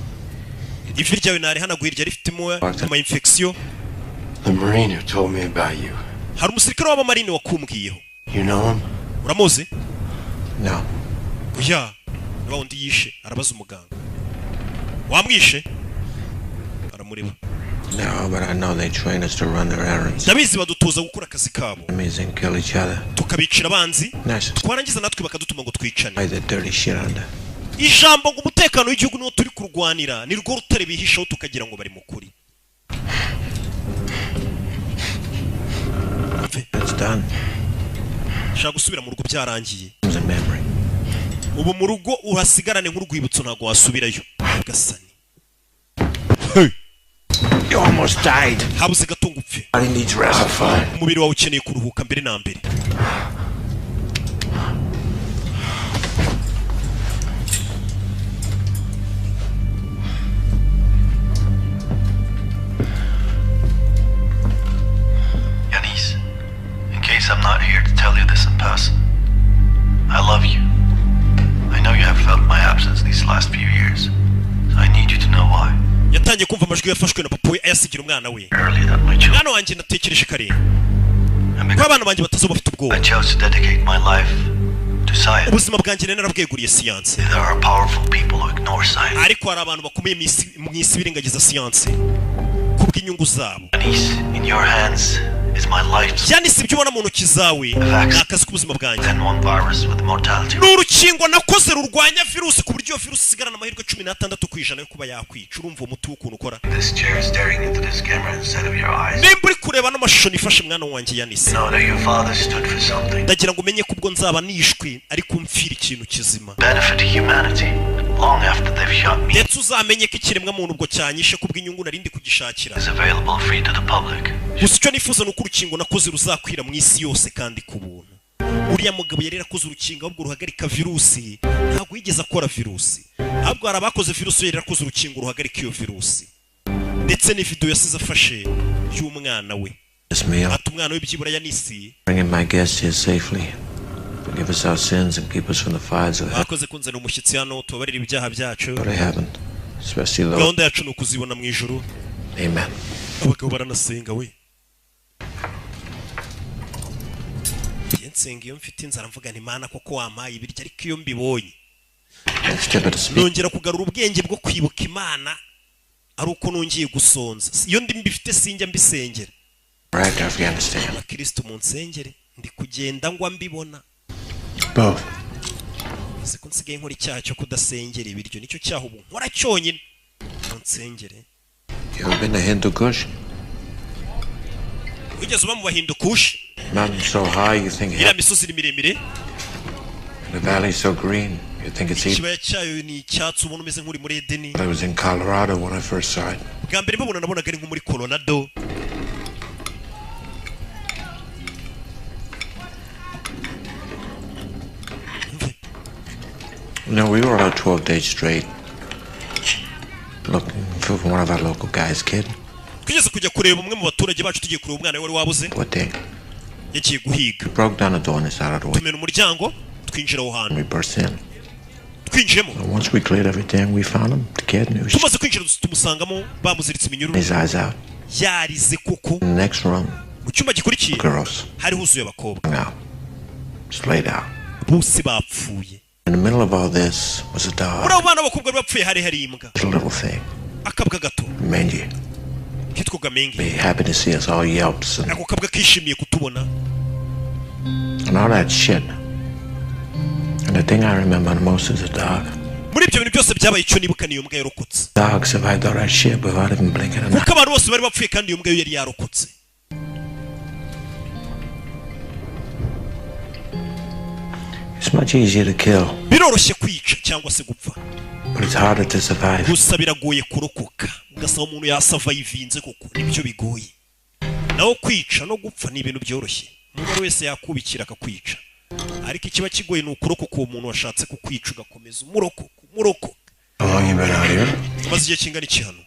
Ivi ryawe narihanaguye, ryari rifitemo ama infection. The Marine who told me about you. Hari umusirikare w'abamarine wakumbwiyeho. You know him? Uramuzi? No. Oya, ni wa wundi yishe. Arabaza umuganga, wamwishe? Aramureba. No, but I know they train us to run their errands. Ndabizi, badutoza gukora akazi kabo. Enemies and kill each other. Tukabicira abanzi. Nice. Twarangiza natwe bakadutuma ngo twicane. Hide the dirty shit under. Ijambo ngo umutekano w'igihugu niwo turi kurwanira, ni rwo rutare bihishaho, tukagira ngo bari mu kuri. It's done. Shaka gusubira mu rugo, byarangiye. It's a memory. Ubu mu rugo uhasigarane nk'urwibutso, ntabwo wasubirayo gasani. You almost died. Habuze gato ngo upfe. Body needs rest. I'm fine. Umubiri wawe ukeneye kuruhuka mbere na mbere. Yanis, in case I'm not here to tell you this in person, I love you. I know you have felt my absence these last few years, so I need you to know why. Yatangiye kumva amajwi yafashwe na papa we, ayasigira umwana we. Earlier that my children, Mwana wanjye, natekereje kare ko abana banjye batazoba bafite ubwoba. I chose to dedicate my life to science. Ubuzima bwanjye nari narabweguriye siyanse. There are powerful people who ignore science. Ariko hari abantu bakomeye mu isi birengagiza siyanse kubw'inyungu zabo. Yanis, in your hands is my life's Yanise, ibyo ubona mu ntoki zawe ni akazi k'ubuzima bwanjye. and one virus with mortality. Ni urukingo nakoze rurwanya virusi, ku buryo iyo virusi isigarana amahirwe 16% yo kuba yakwica. Urumva uwo muti w'ukuntu ukora? This chair is staring into this camera instead of your eyes. Nimba uri kureba n'amashusho nifashe, mwana wanjye Yanise, Know that your father stood for something. ndagira ngo umenye ko ubwo nzaba nishwe ariko mfira ikintu kizima. Benefit to humanity long after they've shot me Ndetse uzamenye ko ikiremwamuntu ubwo cyanyishe kubw'inyungu narindi kugishakira. is available free to the public. Gusa icyo nifuza ni uko urukingo nakoze ruzakwira mu isi yose kandi ku buntu. Uriya mugabo yari yarakoze urukingo ahubwo ruhagarika virusi, ntabwo yigeze akora virusi, ahubwo hari abakoze virusi, yari yarakoze urukingo ruhagarika iyo virusi. Ndetse n'ividewo yasize afashe y'umwana we. This meal, Ati umwana we byibura Yanisi, bringing my guests here safely. Forgive us our sins and keep us from the fires of hell. Bakoze kunzanira umushyitsi hano, tubabarire ibyaha byacu. Go to heaven, especially those. Gahunda yacu ni ukuzibona mu ijuru. Amen. Abagabo baranasenga we. Njye nsenga iyo mfite inzara, mvuga nti Mana koko wampaye ibiryo, ariko iyo mbibonye Next tip of the speech. nongera kugarura ubwenge bwo kwibuka Imana ari uko nongeye gusonza. Iyo ndi mbifite sinjya mbisengera. Iraq, Afghanistan. Abakristo mu nsengere, ndi kugenda ngwa mbibona. Both. Uzi ko nsigaye nkora icyaha cyo kudasengera ibiryo? Nicyo cyaha ubu nkora cyonyine. Mu nsengere. You ever been to Hindu Kush? Wigeze uba mu Bahindukushi? Mountains so high you think Iriya misozi ni miremire. the valley's so green you think it's Eden. Ikibaya cyayo ni icyatsi, ubona umeze nk'uri muri Edeni. I was in Colorado when I first saw it. Bwa mbere mbabona nabonaga ari nko muri Colorado. No, we were out 12 days straight looking for one of our local guys' kid. Twigeze kujya kureba umwe mu baturage bacu, tugiye kureba umwana we wari wabuze. What day? Yagiye guhiga. Broke down the door on the side of the way. Tumena umuryango, twinjira aho hantu. We burst in. Twinjiyemo. And once we cleared everything, we found him, the kid, and he was Tumaze kwinjira tumusangamo bamuziritse iminyururu. his eyes out. Yarize koko. In the next room, Mu cyumba gikurikiye girls hari huzuye abakobwa. now, just laid out. Bose bapfuye. In the middle of all this was a dog, Muri abo bana b'abakobwa bari bapfuye hari imbwa. a little thing, Akabwa gato Mangy. kitwaga Mengi. Be happy to see us all yelps Ako kabwa kishimiye kutubona. and all that shit. And the thing I remember the most is the dog. Muri ibyo bintu byose byabaye, icyo nibuka niyo mbwa yarokotse. Dog survived all that shit without even blinking an eye. Kuko abantu bose bari bapfuye kandi iyo mbwa yo yari yarokotse. It's much easier to kill, Biroroshye kwica cyangwa se gupfa, but it's harder to survive. gusa biragoye kurokoka. Ugasaba umuntu yasavayivinze koko nibyo bigoye, naho kwica no gupfa ni ibintu byoroshye. Umuntu uwo ari wese yakubikira akakwica, ariko ikiba kigoye ni ukurokoka uwo muntu washatse kukwica, ugakomeza umurokoka, umurokoka. How long you been out here? Umaze igihe kingana iki hano?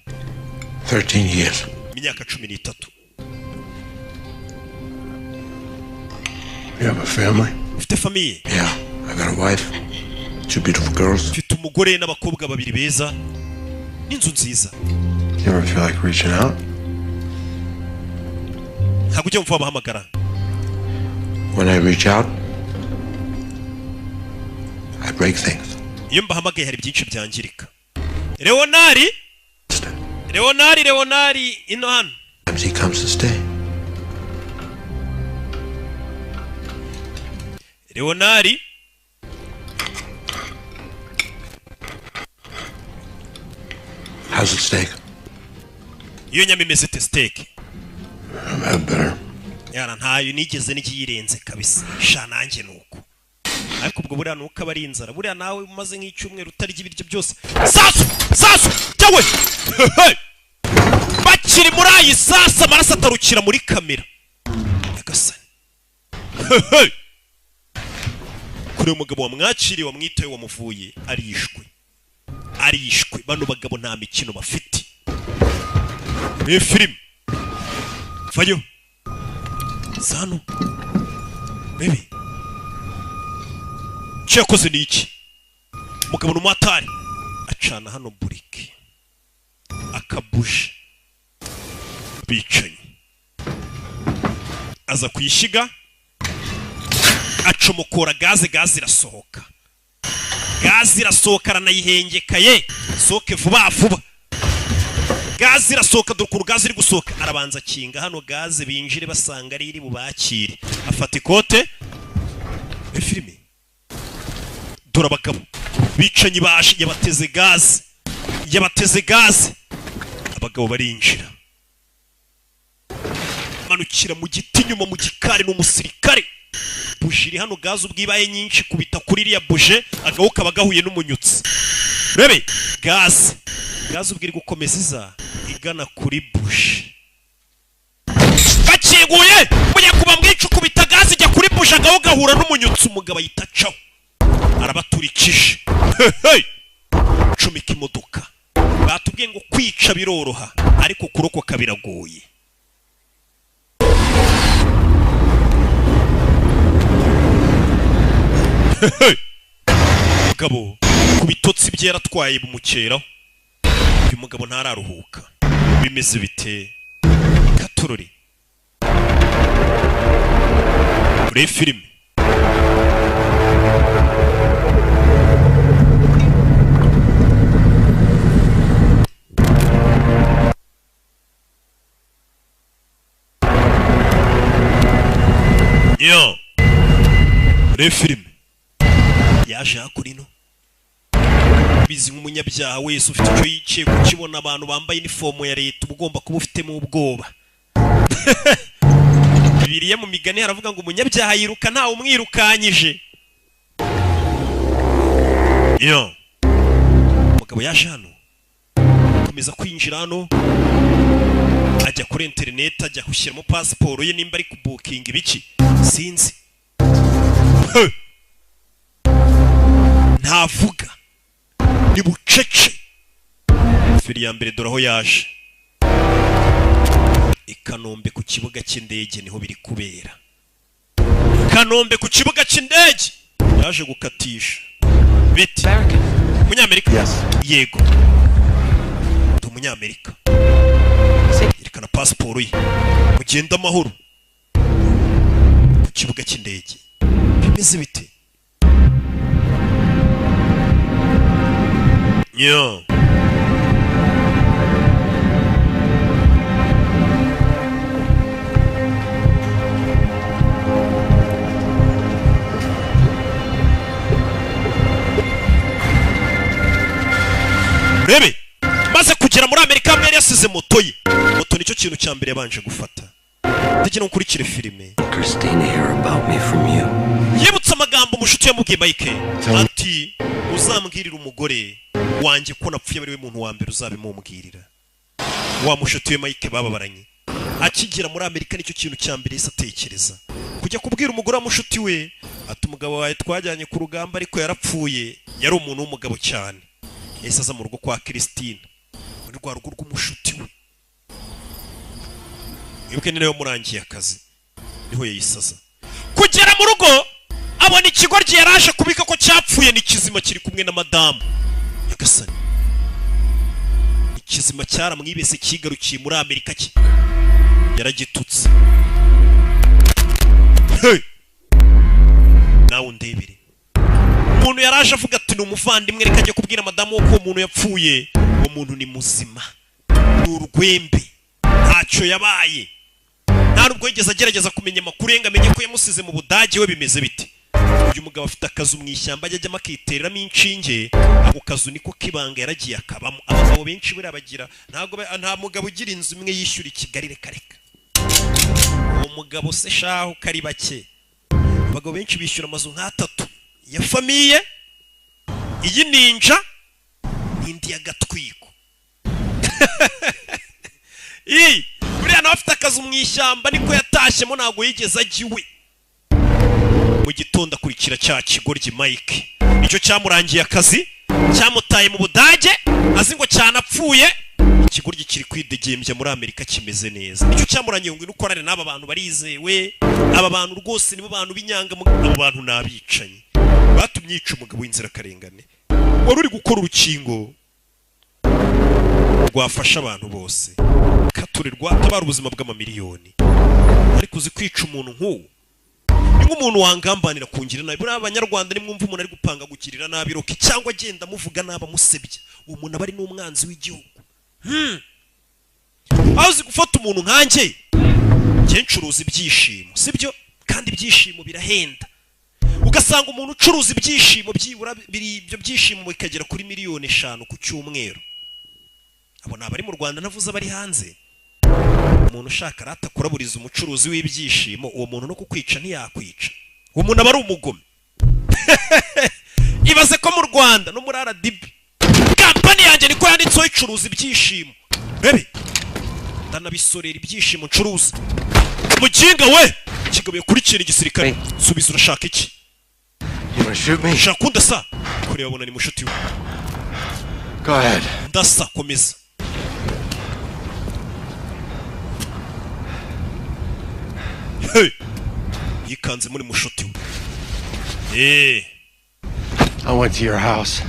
13 years. Imyaka 13. You have a family? Ufite famille? Yeah, I got a wife, two beautiful girls. Mfite umugore n'abakobwa babiri beza n'inzu nziza. You ever feel like reaching out? Ntabwo ujya wumva wabahamagara? When I reach out, I break things. Iyo mbahamagaye hari byinshi byangirika. Leonari, Leonari, Leonari, ino hano. Sometimes he comes to stay. Leonari. How's the steak? Iyo nyama imeze ite, steak? I've had better. Yara ntayo nigeze n'ikiyirenze kabisa. Sha, nanjye nuko, ariko ubwo buriya nuko aba ari inzara. Buriya nawe umaze nk'icyumweru utarya ibiryo byose. Sasu, sasu cyawe bakiri muri ayi sasa, amaraso atarukira muri kamera. Nyagasani, kure umugabo wamwakiriye, wamwitaye, wamuvuye, arishwe, arishwe. Bano bagabo nta mikino bafite. Ni filime vayo zano baby. Icyo yakoze ni iki? Umugabo ni umumotari, acana hano burike akabuje bicaye, aza kuyishyiga, acomokora gaze, gaze irasohoka, gaze irasohoka, aranayihengeka ye sohoke vuba vuba. Gaze irasohoka, dore ukuntu gaze iri gusohoka. Arabanza akinga hano gaze, binjire basanga ari iri bubakire. Afata ikote. Filime, dore abagabo bicanyi baje, yabateze gaze, yabateze gaze. Abagabo barinjira, manukira mu giti inyuma mu gikari. Ni umusirikare. Buji iri hano, gaze ubwibaye nyinshi kubita kuri iriya buje, agahu kaba gahuye n'umunyutsi. Rebe gaze, gaze ubwo iri gukomeza iza igana kuri buje. Bakinguye, munyakuba mwica ukubita gaze ijya kuri buje, agahu gahura n'umunyutsi, umugabo ahita acaho, arabaturikije. Cumika imodoka. Batubwiye ngo kwica biroroha ariko kurokoka biragoye. Mugabo ku bitotsi bye yaratwaye bumukeraho. Uyu mugabo ntararuhuka. Bimeze bite katorore muri filime? Yo, muri filime yaje hakurino Bizi nk'umunyabyaha wese ufite icyo yiciye kukibona, abantu bambaye inifomo ya leta uba ugomba kuba ufitemo ubwoba. Bibiliya mu Migani haravuga ngo umunyabyaha yiruka ntawe umwirukanyije. Yo, umugabo yaje hano, akomeza kwinjira hano, ajya kuri interineti, ajya gushyiramo pasiporo ye, nimba ari kubukinga ibiki sinzi. He! Ntavuga, ni bucece. Feri ya mbere, dore aho yaje, i Kanombe ku kibuga cy'indege, niho biri kubera. Kanombe ku kibuga cy'indege yaje gukatisha biti. Umunyamerika? Yego, ndi Umunyamerika. Yerekana pasiporo ye. Mugende amahoro. Ku kibuga cy'indege bimeze bite? Yo, rebe, maze kugera muri Amerika hamwe yari yasize moto ye. Moto nicyo kintu cya mbere yabanje gufata. Ndagira ngo ukurikire filime. Christina hear about me from you. Yibutse amagambo umushuti yamubwiye Mike, ati uzambwirira umugore wanjye ko napfuye, ari we muntu wa mbere uzabimubwirira. Wa mushuti we Mike bababaranye. Akigera muri Amerika nicyo kintu cya mbere yahise atekereza, kujya kubwira umugore wa mushuti we, ati umugabo wawe twajyanye ku rugamba ariko yarapfuye, yari umuntu w'umugabo cyane. Yahise aza mu rugo kwa Christine, muri rwa rugo rw'umushuti we. Wibuke ni nawe murangiye akazi, niho yayisaza. Kugera mu rugo abona ikigoryi yaraje kubika ko cyapfuye ni kizima, kiri kumwe na madamu. Nyagasani, ikizima cyaramwibese, kigarukiye muri Amerika cye yaragitutse. Hey! Nawe undebere, umuntu yaraje avuga ati ni umuvandimwe, reka ajye kubwira madamu ko uwo muntu yapfuye. Uwo muntu ni muzima, ni urwembe, ntacyo yabaye. Nta nubwo yigeze agerageza kumenya amakuru ye ngo amenye ko yamusize mu Budage we bimeze bite. Uyu mugabo afite akazu mu ishyamba ajya ajyamo akitereramo inshinge. Ako kazu niko kibanga yaragiye akabamo. Abagabo benshi buriya bagira, ntabwo nta mugabo ugira inzu imwe yishyura i Kigali, reka reka. Uwo mugabo se shaho kari bake. Abagabo benshi bishyura amazu nk'atatu ya famille, iyi ninja n'indi y'agatwiko. Iyi buriya nawe afite akazu mu ishyamba, niko yatashyemo, ntabwo yigeze ajya iwe. Mu gitondo akurikira cya kigoryi Mike, nicyo cyamurangiye akazi, cyamutaye mu Budage azi ngo cyanapfuye. Ikigoryi kiri kwidegembya muri Amerika kimeze neza. Nicyo cyamurangiye ngo ngwino ukorane n'aba bantu barizewe, aba bantu rwose nibo bantu b'inyangamugayo, abo bantu ni abicanyi batumye yica umugabo w'inzirakarengane wari uri gukora urukingo rwafasha abantu bose, kature rwatabara ubuzima bw'amamiliyoni. Ariko uzi kwica umuntu nk'uwo ni nk'umuntu wangambanira kungira nabi. Buriya Abanyarwanda nimwumva umuntu ari gupanga gukirira nabi Rocky cyangwa agenda amuvuga nabi amusebya, uwo muntu aba ari n'umwanzi w'igihugu. Aho uzi gufata umuntu nkanjye, njye ncuruza ibyishimo, sibyo? Kandi ibyishimo birahenda. Ugasanga umuntu ucuruza ibyishimo byibura biri ibyo byishimo bikagera kuri 5 miliyoni ku cyumweru. Abo ni abari mu Rwanda, navuze abari hanze. Umuntu ushaka rata kuraburiza umucuruzi w'ibyishimo, uwo muntu no kukwica ntiyakwica, uwo muntu aba ari umugome. Ibaze ko mu Rwanda no muri RDB kampani yanjye niko yanditseho, icuruza ibyishimo. Bebe, ndanabisorera ibyishimo ncuruza. Muginga we, kigabo yakurikira igisirikare. Subiza, urashaka iki? You wanna shoot me? Ushaka kundasa? Kureba abona ni mushuti we. Go ahead. Ndasa, komeza. Hey! Yikanze muri mushuti we. I went to your house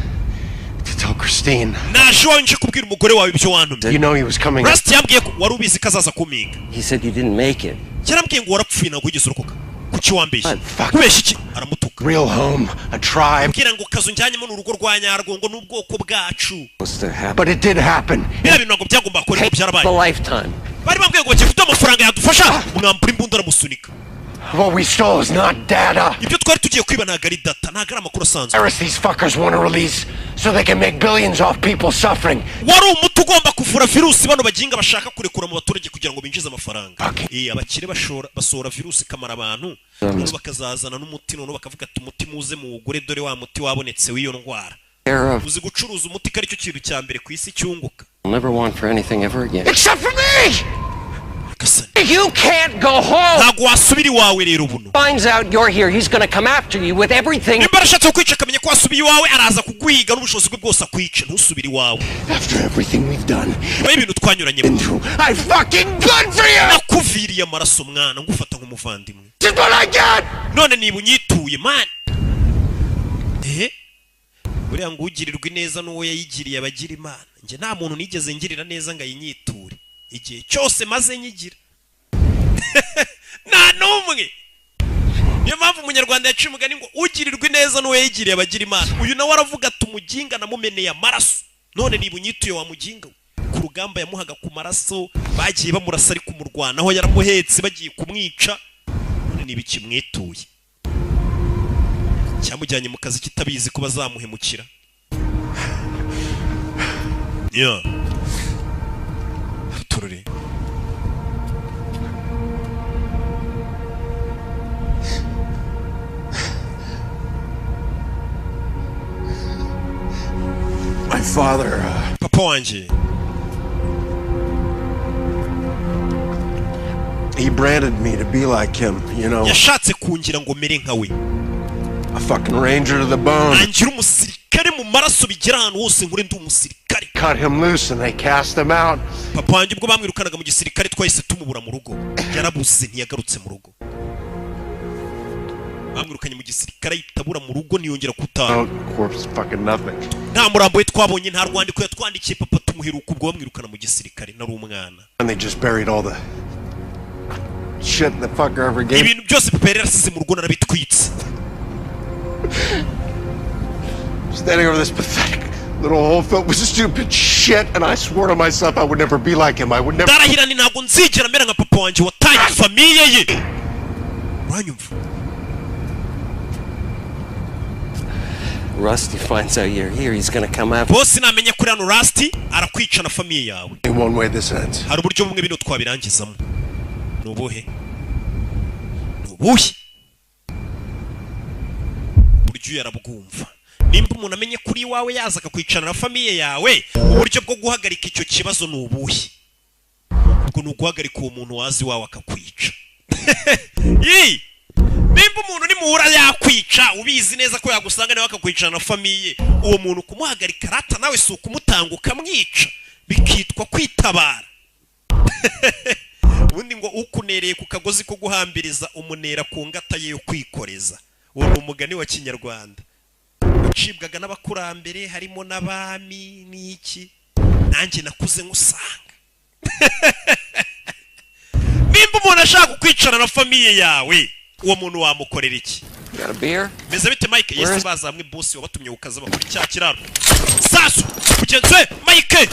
to tell Christine. Naje iwawe nje kubwira umugore wawe ibyo wantumye. You know he was coming. Rusty yambwiye ko wari ubizi ko azaza kumpinga. He said you didn't make it. Yarambwiye ngo warapfuye, ntabwo wigeze urokoka. Kuki wambeshye? Kubeshya iki? Aramutuka. Real home, a tribe. Mbwira ngo kazu njyanyemo ni urugo rwa nyarwo, ngo n'ubwoko bwacu. What's to happen? But it did happen. Biriya bintu ntabwo byagomba gukora, ariko byarabaye. A lifetime. Bari bambwiye ngo bagiye kuduha amafaranga yadufasha. Mwambura imbunda, aramusunika. What we stole is not data. Ibyo twari tugiye kwiba ntabwo ari data, ntabwo ari amakuru asanzwe. Virus these fuckers want to release so they can make billions off people suffering. Wari umuti ugomba kuvura virusi bano baginga bashaka kurekura mu baturage kugira ngo binjize amafaranga. Abakire bashora basohora virusi ikamara abantu, noneho bakazazana n'umuti, noneho bakavuga ati umuti muze muwugure, dore wa muti wabonetse w'iyo ndwara. Uzi gucuruza umuti ko aricyo kintu cya mbere ku isi cyunguka. I'll never want for anything ever again. Except for me! You can't go home! Ntabwo wasubira iwawe rero buno. Finds out you're here, he's gonna come after you with everything. Nimba arashatse kukwica akamenya ko wasubiye iwawe, araza kuguhiga n'ubushobozi bwe bwose akwica, ntusubire iwawe. After everything we've done. Nyuma y'ibintu twanyuranyemo. I fucking good for you! Nakuviriye amaraso mwana, ngufata nk'umuvandimwe. This is what I get! None niba unyituye man. Buriya ngo ugirirwa ineza n'uwo yayigiriye abagira Imana. Njye nta muntu nigeze ngirira neza ngo ayinyiture. Igihe cyose maze nyigira. Nta n'umwe. Niyo mpamvu umunyarwanda yaciye umugani ngo ugirirwa ineza n'uwo yayigiriye abagira Imana. Uyu nawe aravuga ati umuginga namumeneye amaraso. None niba unyituye wa muginga we. Ku rugamba yamuhaga ku maraso, bagiye bamurasa ari kumurwanaho, yaramuhetse bagiye kumwica. None niba ikimwituye cyamujyanye mu kazi kitabizi ko bazamuhemukira. Yeah. Tururi. My father, Papa wanjye. He branded me to be like him, you know. Yashatse kungira ngo mere nka we. A fucking ranger to the bone. Angira umusirikare mu maraso bigera ahantu hose nkure ndi umusirikare. Cut him loose and they cast him out. Papa wanjye ubwo bamwirukanaga mu gisirikare twahise tumubura mu rugo. Yarabuze ntiyagarutse mu rugo. Bamwirukanye mu gisirikare yitabura mu rugo ntiyongera kutaha. Corpse fucking nothing. Nta murambo we twabonye, nta rwandiko yatwandikiye papa tumuheruka ubwo bamwirukana mu gisirikare nari umwana. And they just buried all the shit the fucker ever gave. Ibintu byose papa yari yarasize mu rugo narabitwitse. Standing over this pathetic little hole filled with stupid shit, and I swore to myself I would never be like him. I would never. Ndarahira ni ntabwo nzigera mera nka papa wanjye wataye famiye ye. Uranyumva? Rusty finds out you're here, he's gonna come after. Boss namenya kuri hano Rusty arakwica na famiye yawe. In one way this ends. Hari uburyo bumwe bino twabirangizamo. Ni ubuhe? Ni ubuhe? Uburyo yarabwumva. Nimba umuntu amenye kuri iwawe yaza akakwicarana na famiye yawe, uburyo bwo guhagarika icyo kibazo ni ubuhe? Ubwo ni uguhagarika uwo muntu wazi wawe akakwica. Nimba umuntu nimuhura yakwica, ubizi neza ko yagusanga nawe akakwicarana na famiye, uwo muntu kumuhagarika rata nawe si ukumutanga ukamwica, bikitwa kwitabara. Ubundi ngo ukunereye ku kagozi ko guhambiriza umunera ku ngata ye yo kwikoreza. Uwo ni umugani wa Kinyarwanda ucibwaga n'abakurambere, harimo n'abami n'iki. Nanjye nakuze nkusanga. Nimba umuntu ashaka kukwicara na famiye yawe, uwo muntu wamukorera iki? Meze bite Mike? Yesu bazamwe boss wabatumye ukaza bakuri cya kiraro. Sasu kugenze Mike.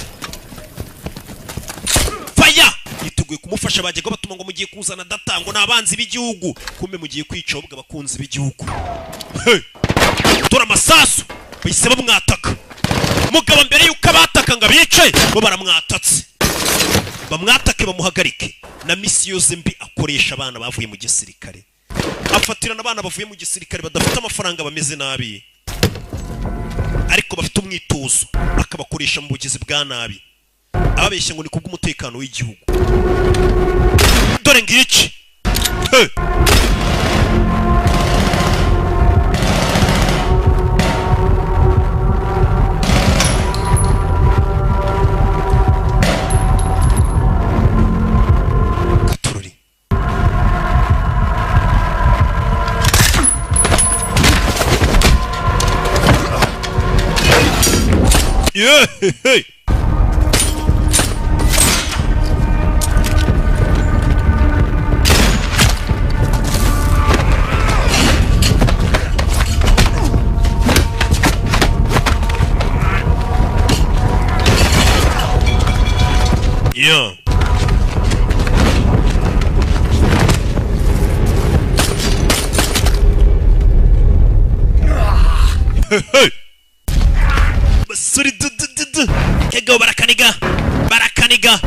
Fire! Yiteguye kumufasha bajyaga batuma ngo mugiye kuzana data ngo nabanzi b'igihugu, kumbe mugiye kwica ahubwo abakunzi b'igihugu. Hey! Tora amasasu bahise bamwataka. Mugabo mbere yuko abataka ngo abice bo baramwatatse. Bamwatake bamuhagarike. Na misiyo ze mbi akoresha abana bavuye mu gisirikare. Afatirana abana bavuye mu gisirikare badafite amafaranga bameze nabi, ariko bafite umwitozo, akabakoresha mu bugizi bwa nabi, ababeshya ngo ni kubw'umutekano w'igihugu. Dore ngiki. Hey! Yeah, hey. Yeah. Hey! Basore, du du du du, kegabo barakaniga, barakaniga.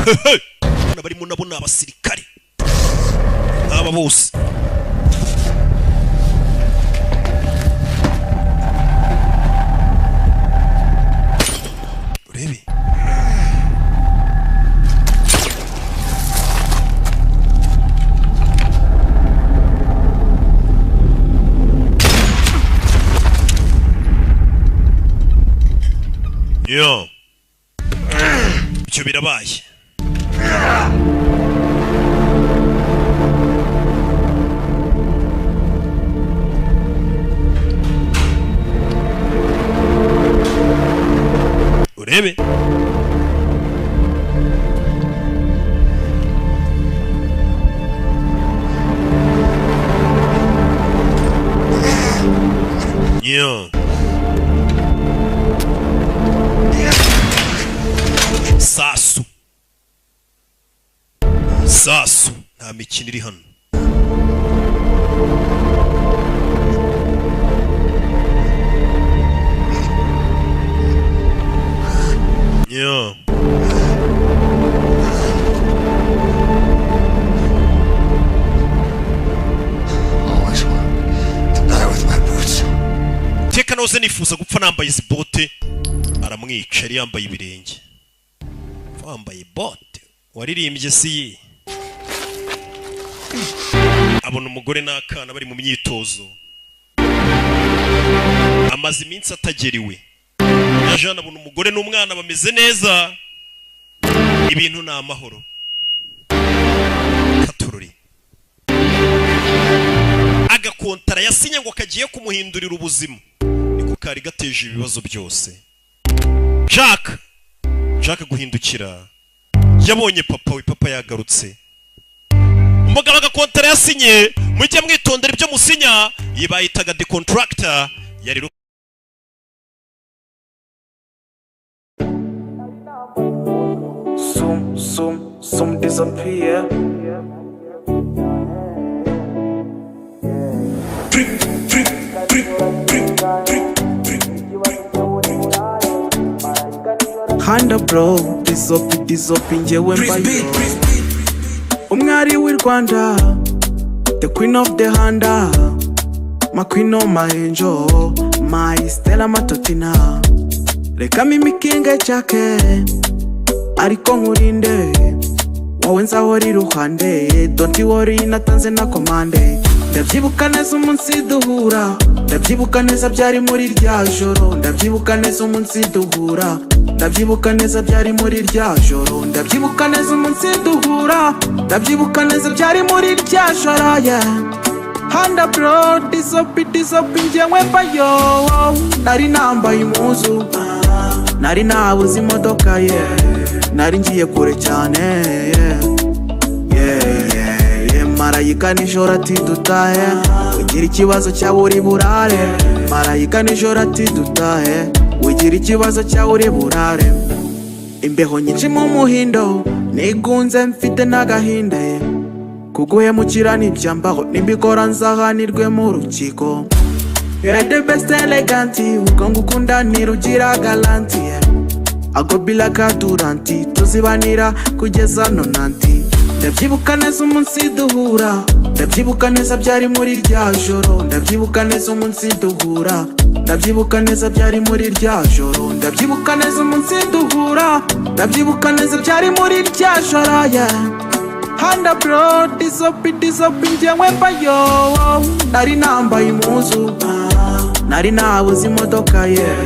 Hey, hey! Bano barimo nabo ni abasirikare aba bose. Urebe. Yo, ibyo birabaye. Urebe. Yo, sasu sasu, nta mikino iri hano. Yo. Always wanted to die with my boots. Teka noze nifuza gupfa nambaye izi bote. Aramwica, yari yambaye ibirenge, wambaye bote waririmbye si ye. Abona umugore n'akana bari mu myitozo, amaze iminsi atageriwe. Yaje hano abona umugore n'umwana bameze neza, ibintu ni amahoro. Katururi agakontara yasinye ngo kagiye kumuhindurira ubuzima, niko kari gateje ibibazo byose. Jack, Jack guhindukira yabonye papa we, papa yagarutse. Umugabo agakontara yasinye, mujye mwitondera ibyo musinya, iyi bayitaga the contractor yari. Soon, soon, soon disappear. Drip, drip, drip, drip, drip, drip. Handa bro, disopi disopi njyewe mbayo. Umwari w'i Rwanda, the queen of the Handa, my queen of my angel, my Stella Matotina. Reka mimikinge chake, ariko nkurinde, wowe nzahora iruhande, don't you worry natanze na komande. Ndabyibuka neza umunsi duhura, ndabyibuka neza byari muri rya joro, ndabyibuka neza umunsi duhura, ndabyibuka neza byari muri rya joro, ndabyibuka neza umunsi duhura, ndabyibuka neza byari muri rya joro, yeah. Handa bro, disopi disopi njyewe mbayo, nari nambaye impuzu, nari nabuze imodoka, yeah. Nari ngiye kure cyane, yeah. Yeah, yeah, yeah. Marayika nijoro ati dutahe, ugira ikibazo cyawe uri burare. Marayika nijoro ati dutahe, ugira ikibazo cyawe uri burare. Imbeho nyinshi mu muhindo, nigunze mfite n'agahinda, yeah. Kuguhemukira ntibyambaho, nimbikora nzahanirwe mu rukiko. You're the best elegant, ubwo ngukunda ntirugira galanti, yeah. Agobila kaduranti, tuzibanira kugeza nonanti. Ndabyibuka neza umunsi duhura, ndabyibuka neza byari muri rya joro, ndabyibuka neza umunsi duhura, ndabyibuka neza byari muri rya joro, ndabyibuka neza umunsi duhura, ndabyibuka neza byari muri rya joro, yeah. Handa bro, disopi disopi njyewe mbayo, nari nambaye impuzu, nari nabuze imodoka, yeah.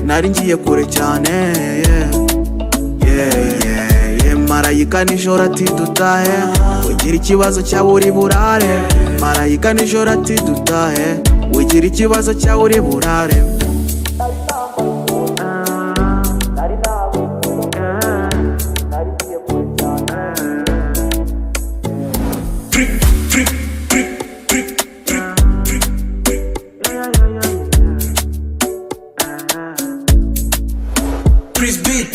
Nari ngiye kure cyane, yeah. Yeah, yeah, yeah. Marayika nijoro ati dutahe, ugira ikibazo cyawe uri burare. Marayika nijoro ati dutahe, ugira ikibazo cyawe uri burare. Drip, drip, drip, drip, drip, drip, drip. Please beat.